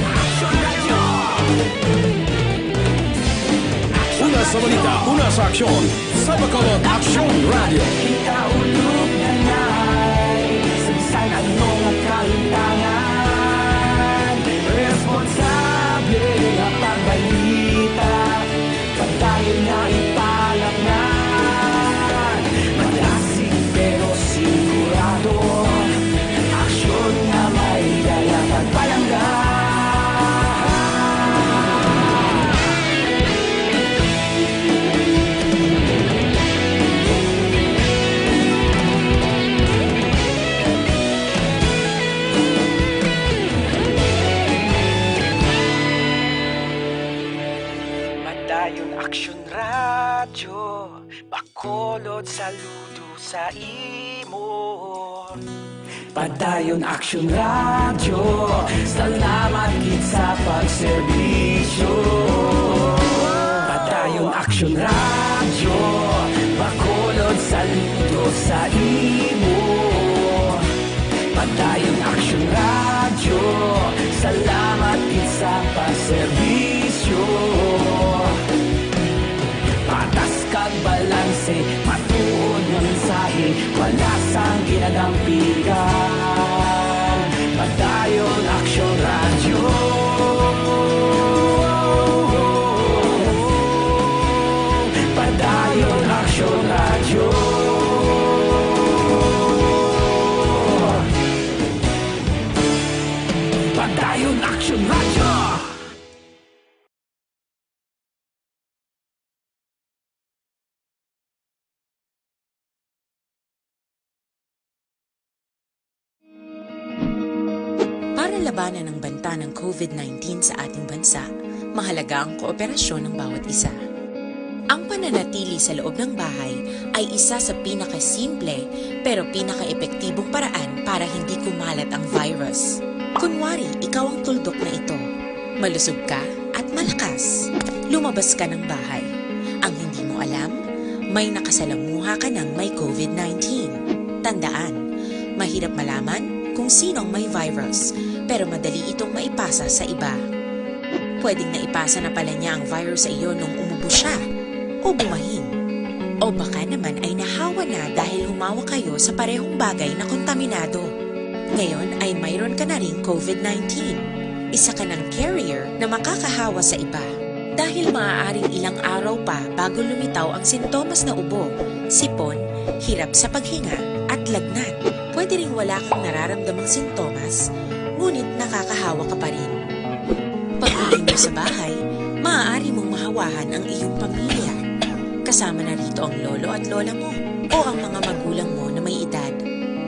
Una sa balita, una sa aksyon, sa Bacolod Aksyon Radyo. Kita ulog na nay, sa bisan ano nga kahintangan, responsable nga pagbalita, padayon nga ipalapnan. Malasig pero sigurado, aksyon nga may dala pagpalangga. Padayon Aksyon Radyo, Bacolod, saludo sa imo. Padayon Aksyon Radyo, salamat gid sa pagserbisyo. Padayon Aksyon Radyo, Bacolod, saludo sa imo. Padayon Aksyon Radyo, salamat gid sa pagserbisyo. Patas kag balanse, matuod nga mensahe, wala sang ginadampigan. Padayon Aksyon Radyo. Padayon Aksyon Radyo. Padayon Aksyon Radyo. Para labanan ang banta ng COVID nineteen sa ating bansa, mahalaga ang kooperasyon ng bawat isa. Ang pananatili sa loob ng bahay ay isa sa pinakasimple pero pinakaepektibong paraan para hindi kumalat ang virus. Kunwari, ikaw ang tuldok na ito. Malusog ka at malakas. Lumabas ka ng bahay. Ang hindi mo alam, may nakasalamuha ka ng may COVID nineteen. Tandaan, mahirap malaman kung sino ang may virus, pero madali itong maipasa sa iba. Pwedeng naipasa na pala niya ang virus sa iyo nung umubo siya o bumahin. O baka naman ay nahawa na dahil humawak kayo sa parehong bagay na kontaminado. Ngayon ay mayroon ka na ring COVID nineteen. Isa ka ng carrier na makakahawa sa iba. Dahil maaaring ilang araw pa bago lumitaw ang sintomas na ubo, sipon, hirap sa paghinga, at lagnat. Pwede ring wala kang nararamdamang sintomas, ngunit nakakahawa ka pa rin. Pag-uwi mo sa bahay, maaari mong mahawahan ang iyong pamilya. Kasama na rito ang lolo at lola mo o ang mga magulang mo na may edad.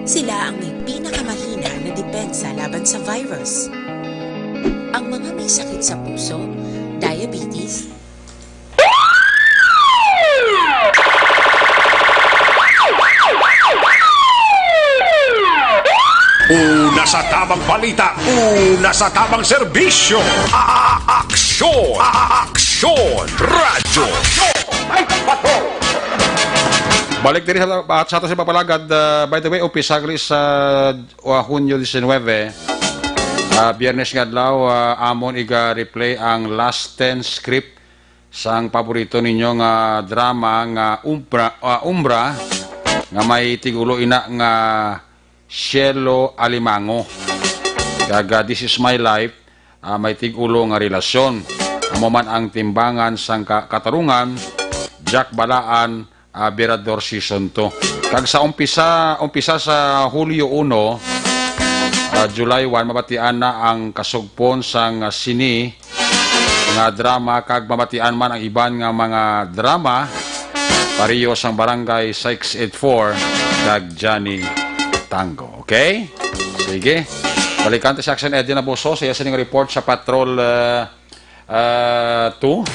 Sila ang may pinakamahina na depensa laban sa virus. Ang mga may sakit sa puso, diabetes, Una sa tabang balita, una sa tabang serbisyo. A-, aksyon, a-, aksyon, radyo. Balik diri sa, at sa ato sa papalagad, ah, by the way, umpisa gali sa, ah, Hunyo diecinuebe, ah, Biyernes nga adlaw, ah, amon iga-replay ang last ten script sang paborito ninyo nga drama nga Umbra, ah, Umbra, nga may tigulo ina nga Cielo Alimango. Kag, ah, This Is My Life, ah, may tigulo nga relasyon. Amo man ang timbangan sang ka-, katarungan, Jack Balaan, ah, Birador Season two. Kag sa umpisa, umpisa sa Hulyo uno, ah, July one, mabatian na ang kasugpon sang, ah, sini nga drama, kag mabatian man ang iban nga mga drama, pareho sang Barangay six eight four kag Johnny Tango. Okay? Sige. Balikan ta si Action Eddie Naboso sa iya sining report sa Patrol, ah, ah, two.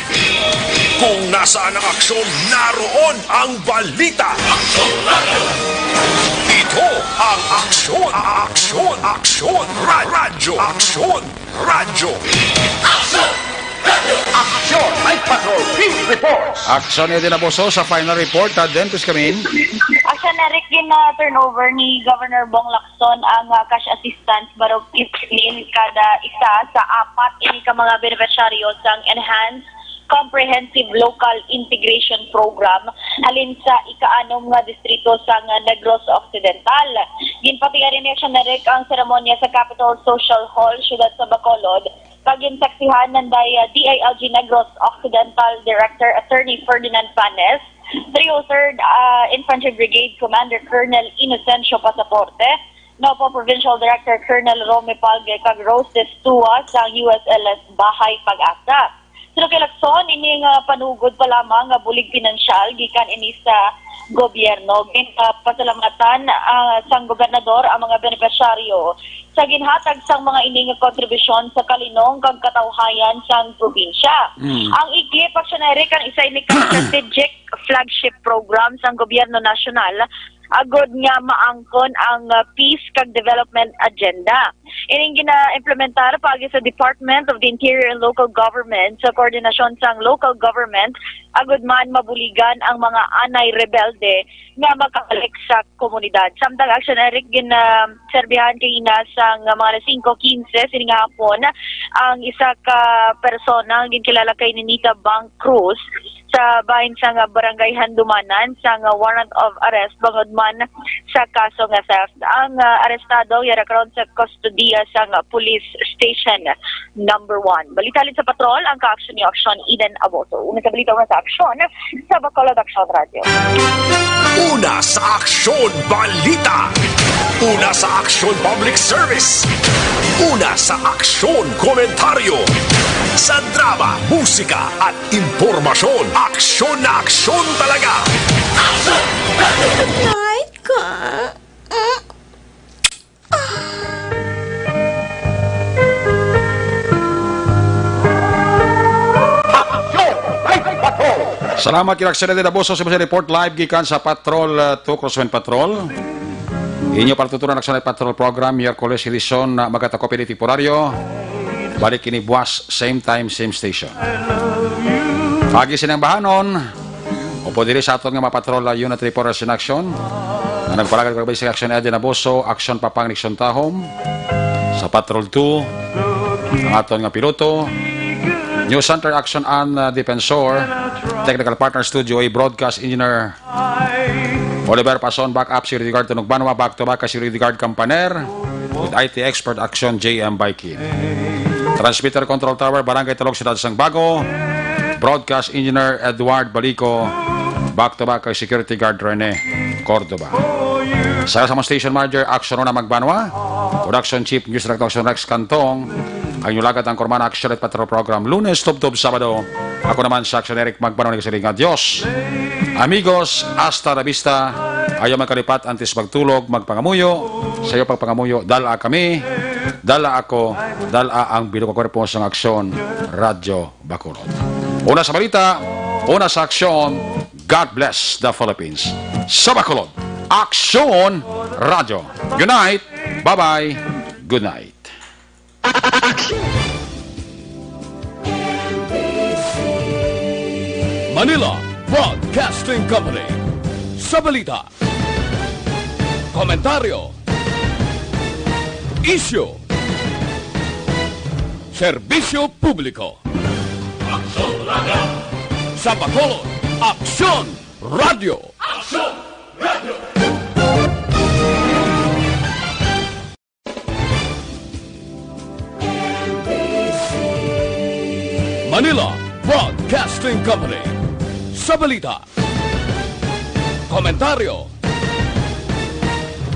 Kung nasaan ang aksyon, naroon ang balita. Ito ang Aksyon, Aksyon, Aksyon, Ra-, Radyo, Aksyon, Radyo. Action Night Patrol Field Reports. Action Eddie Naboso sa final report, ah, Dentes Kamin. Action Eric, gina-turnover ni Governor Bong Lacson ang, ah, cash assistance baroque fifteen kada isa sa apat ini ka mga benepisyaryo sang Enhanced Comprehensive Local Integration Program halin sa ikaanom nga distrito sang Negros Occidental. Ginpatigaran ni Action Eric ang seremonya sa Capitol Social Hall, siyudad sa Bacolod, kag ginsaksihan nanday, ah, D I L G Negros Occidental Director Attorney Ferdinand Panes, three oh third, ah, Infantry Brigade Commander Colonel Inocencio Pasaporte, NOPO Provincial Director Colonel Romy Palge, kag Rose Destua sang U S L S Bahay Pag-asa. Suno kay Lacson, ini nga panugod pa lamang nga bulig pinansyal gikan ini sa gobyerno. Ginpasalamatan, ah, sang gobernador ang mga benepisyaryo sa ginhatag sang mga ini nga kontribusyon sa kalinong kag katawhayan sang probinsya. Mm. Ang ICLIP, Action Eric, ang isa ini ka strategic flagship program sang gobyerno nasyonal agod nga maangkon ang, ah, peace kag development agenda. Ining gina-implementar paagi sa Department of the Interior and Local Government sa koordinasyon sang local government agud man mabuligan ang mga anay rebelde nga makabalik sa komunidad. Samtang Action Eric, gin, ah, serbihan kaina sang mga alas singko quince sini nga hapon ang isa ka persona nga ginkilala kay Ninita Bang Cruz sa bahin sang Barangay Handumanan sang warrant of arrest bangod man sa kaso nga theft. Ang, ah, arestado yara karon sa kustodiya sang Police Station Number One. Balita halin sa patrol, ang kaaksyon ni Aksyon Eden Aboto. Una sa balita, una sa aksyon, sa Bacolod Aksyon Radio. Una sa aksyon, balita. Una sa aksyon, public service. Una sa aksyon, komentaryo. Sa drama, musika, at impormasyon, aksyon na aksyon talaga. Night ka. Salamat kay Action Eddie Naboso sa mga report live gikan sa Patrol, uh, two Crosswind Patrol. Inyo palatuturan Action Patrol Program, Miyerkules edisyon na magatakop ini temporaryo. Balik kini buwas, same time, same station. Agi sining bahanon, upod diri sa aton nga mga patrol, uh, Unit Reporters in Action, nga nagpalagad kag basic action, Eddie Naboso, Action Papang Nixon Tahom, sa Patrol two, ang aton nga piloto, News Center Action and, uh, Defensor, Technical Partner Studio A, Broadcast Engineer Oliver Pason, Backup Security Guard Tunog Banwa, Back to Back Security Guard Kampaner, with I T Expert Action J M Baikin. Transmitter Control Tower, Barangay Talog, Siyudad sang Bago. Broadcast Engineer Edward Balico, back to back kay Security Guard Rene Cordova. Sa, sa among station manager, Action Rona Magbanwa, Production Chief, News Director Action Rex Cantong, ang inyong lagad ang Kurman Action at Patrol Program, Lunes, Tubtob, Sabado. Ako naman sa Action Eric Magbanwa, nagasiling nga Dios. Amigos, hasta la vista. Ayaw magkalipat antes magtulog, magpangamuyo. Sa iyo pagpangamuyo, dala kami, dala ako, dala ang bilog nga kwerpo sang Aksyon Radyo Bacolod. Una sa balita, una sa aksyon, God bless the Philippines. Sa Bacolod, Aksyon Radyo. Good night. Bye-bye. Good night. Manila Broadcasting Company. Sa balita, komentaryo, isyu, serbisyo publiko. Aksyon Radyo. Sa Bacolod, Aksyon Radyo. Aksyon Radyo. Manila Broadcasting Company. Sa balita, komentaryo,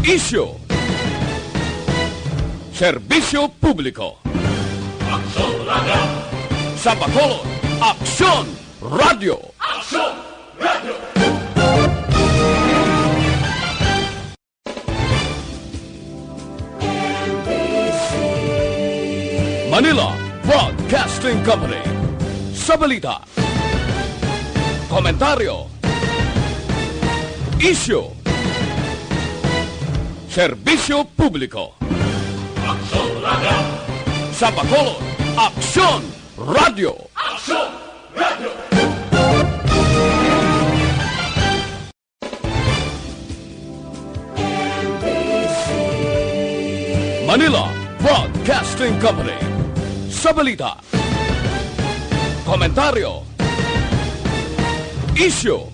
isyu, serbisyo publiko. Aksyon Radyo. Sa Bacolod, Aksyon Radyo. Aksyon Radyo. Manila Broadcasting Company. Sa balita, komentaryo, isyu, serbisyo publiko. Aksyon Radyo. Sa Bacolod, Aksyon Radyo. Aksyon Radyo. Manila Broadcasting Company. Sa balita, komentaryo, isyu,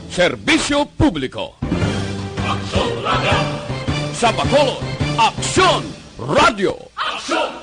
serbisyo publiko. Aksyon Radyo. Sa Bacolod, Aksyon Radyo. Aksyon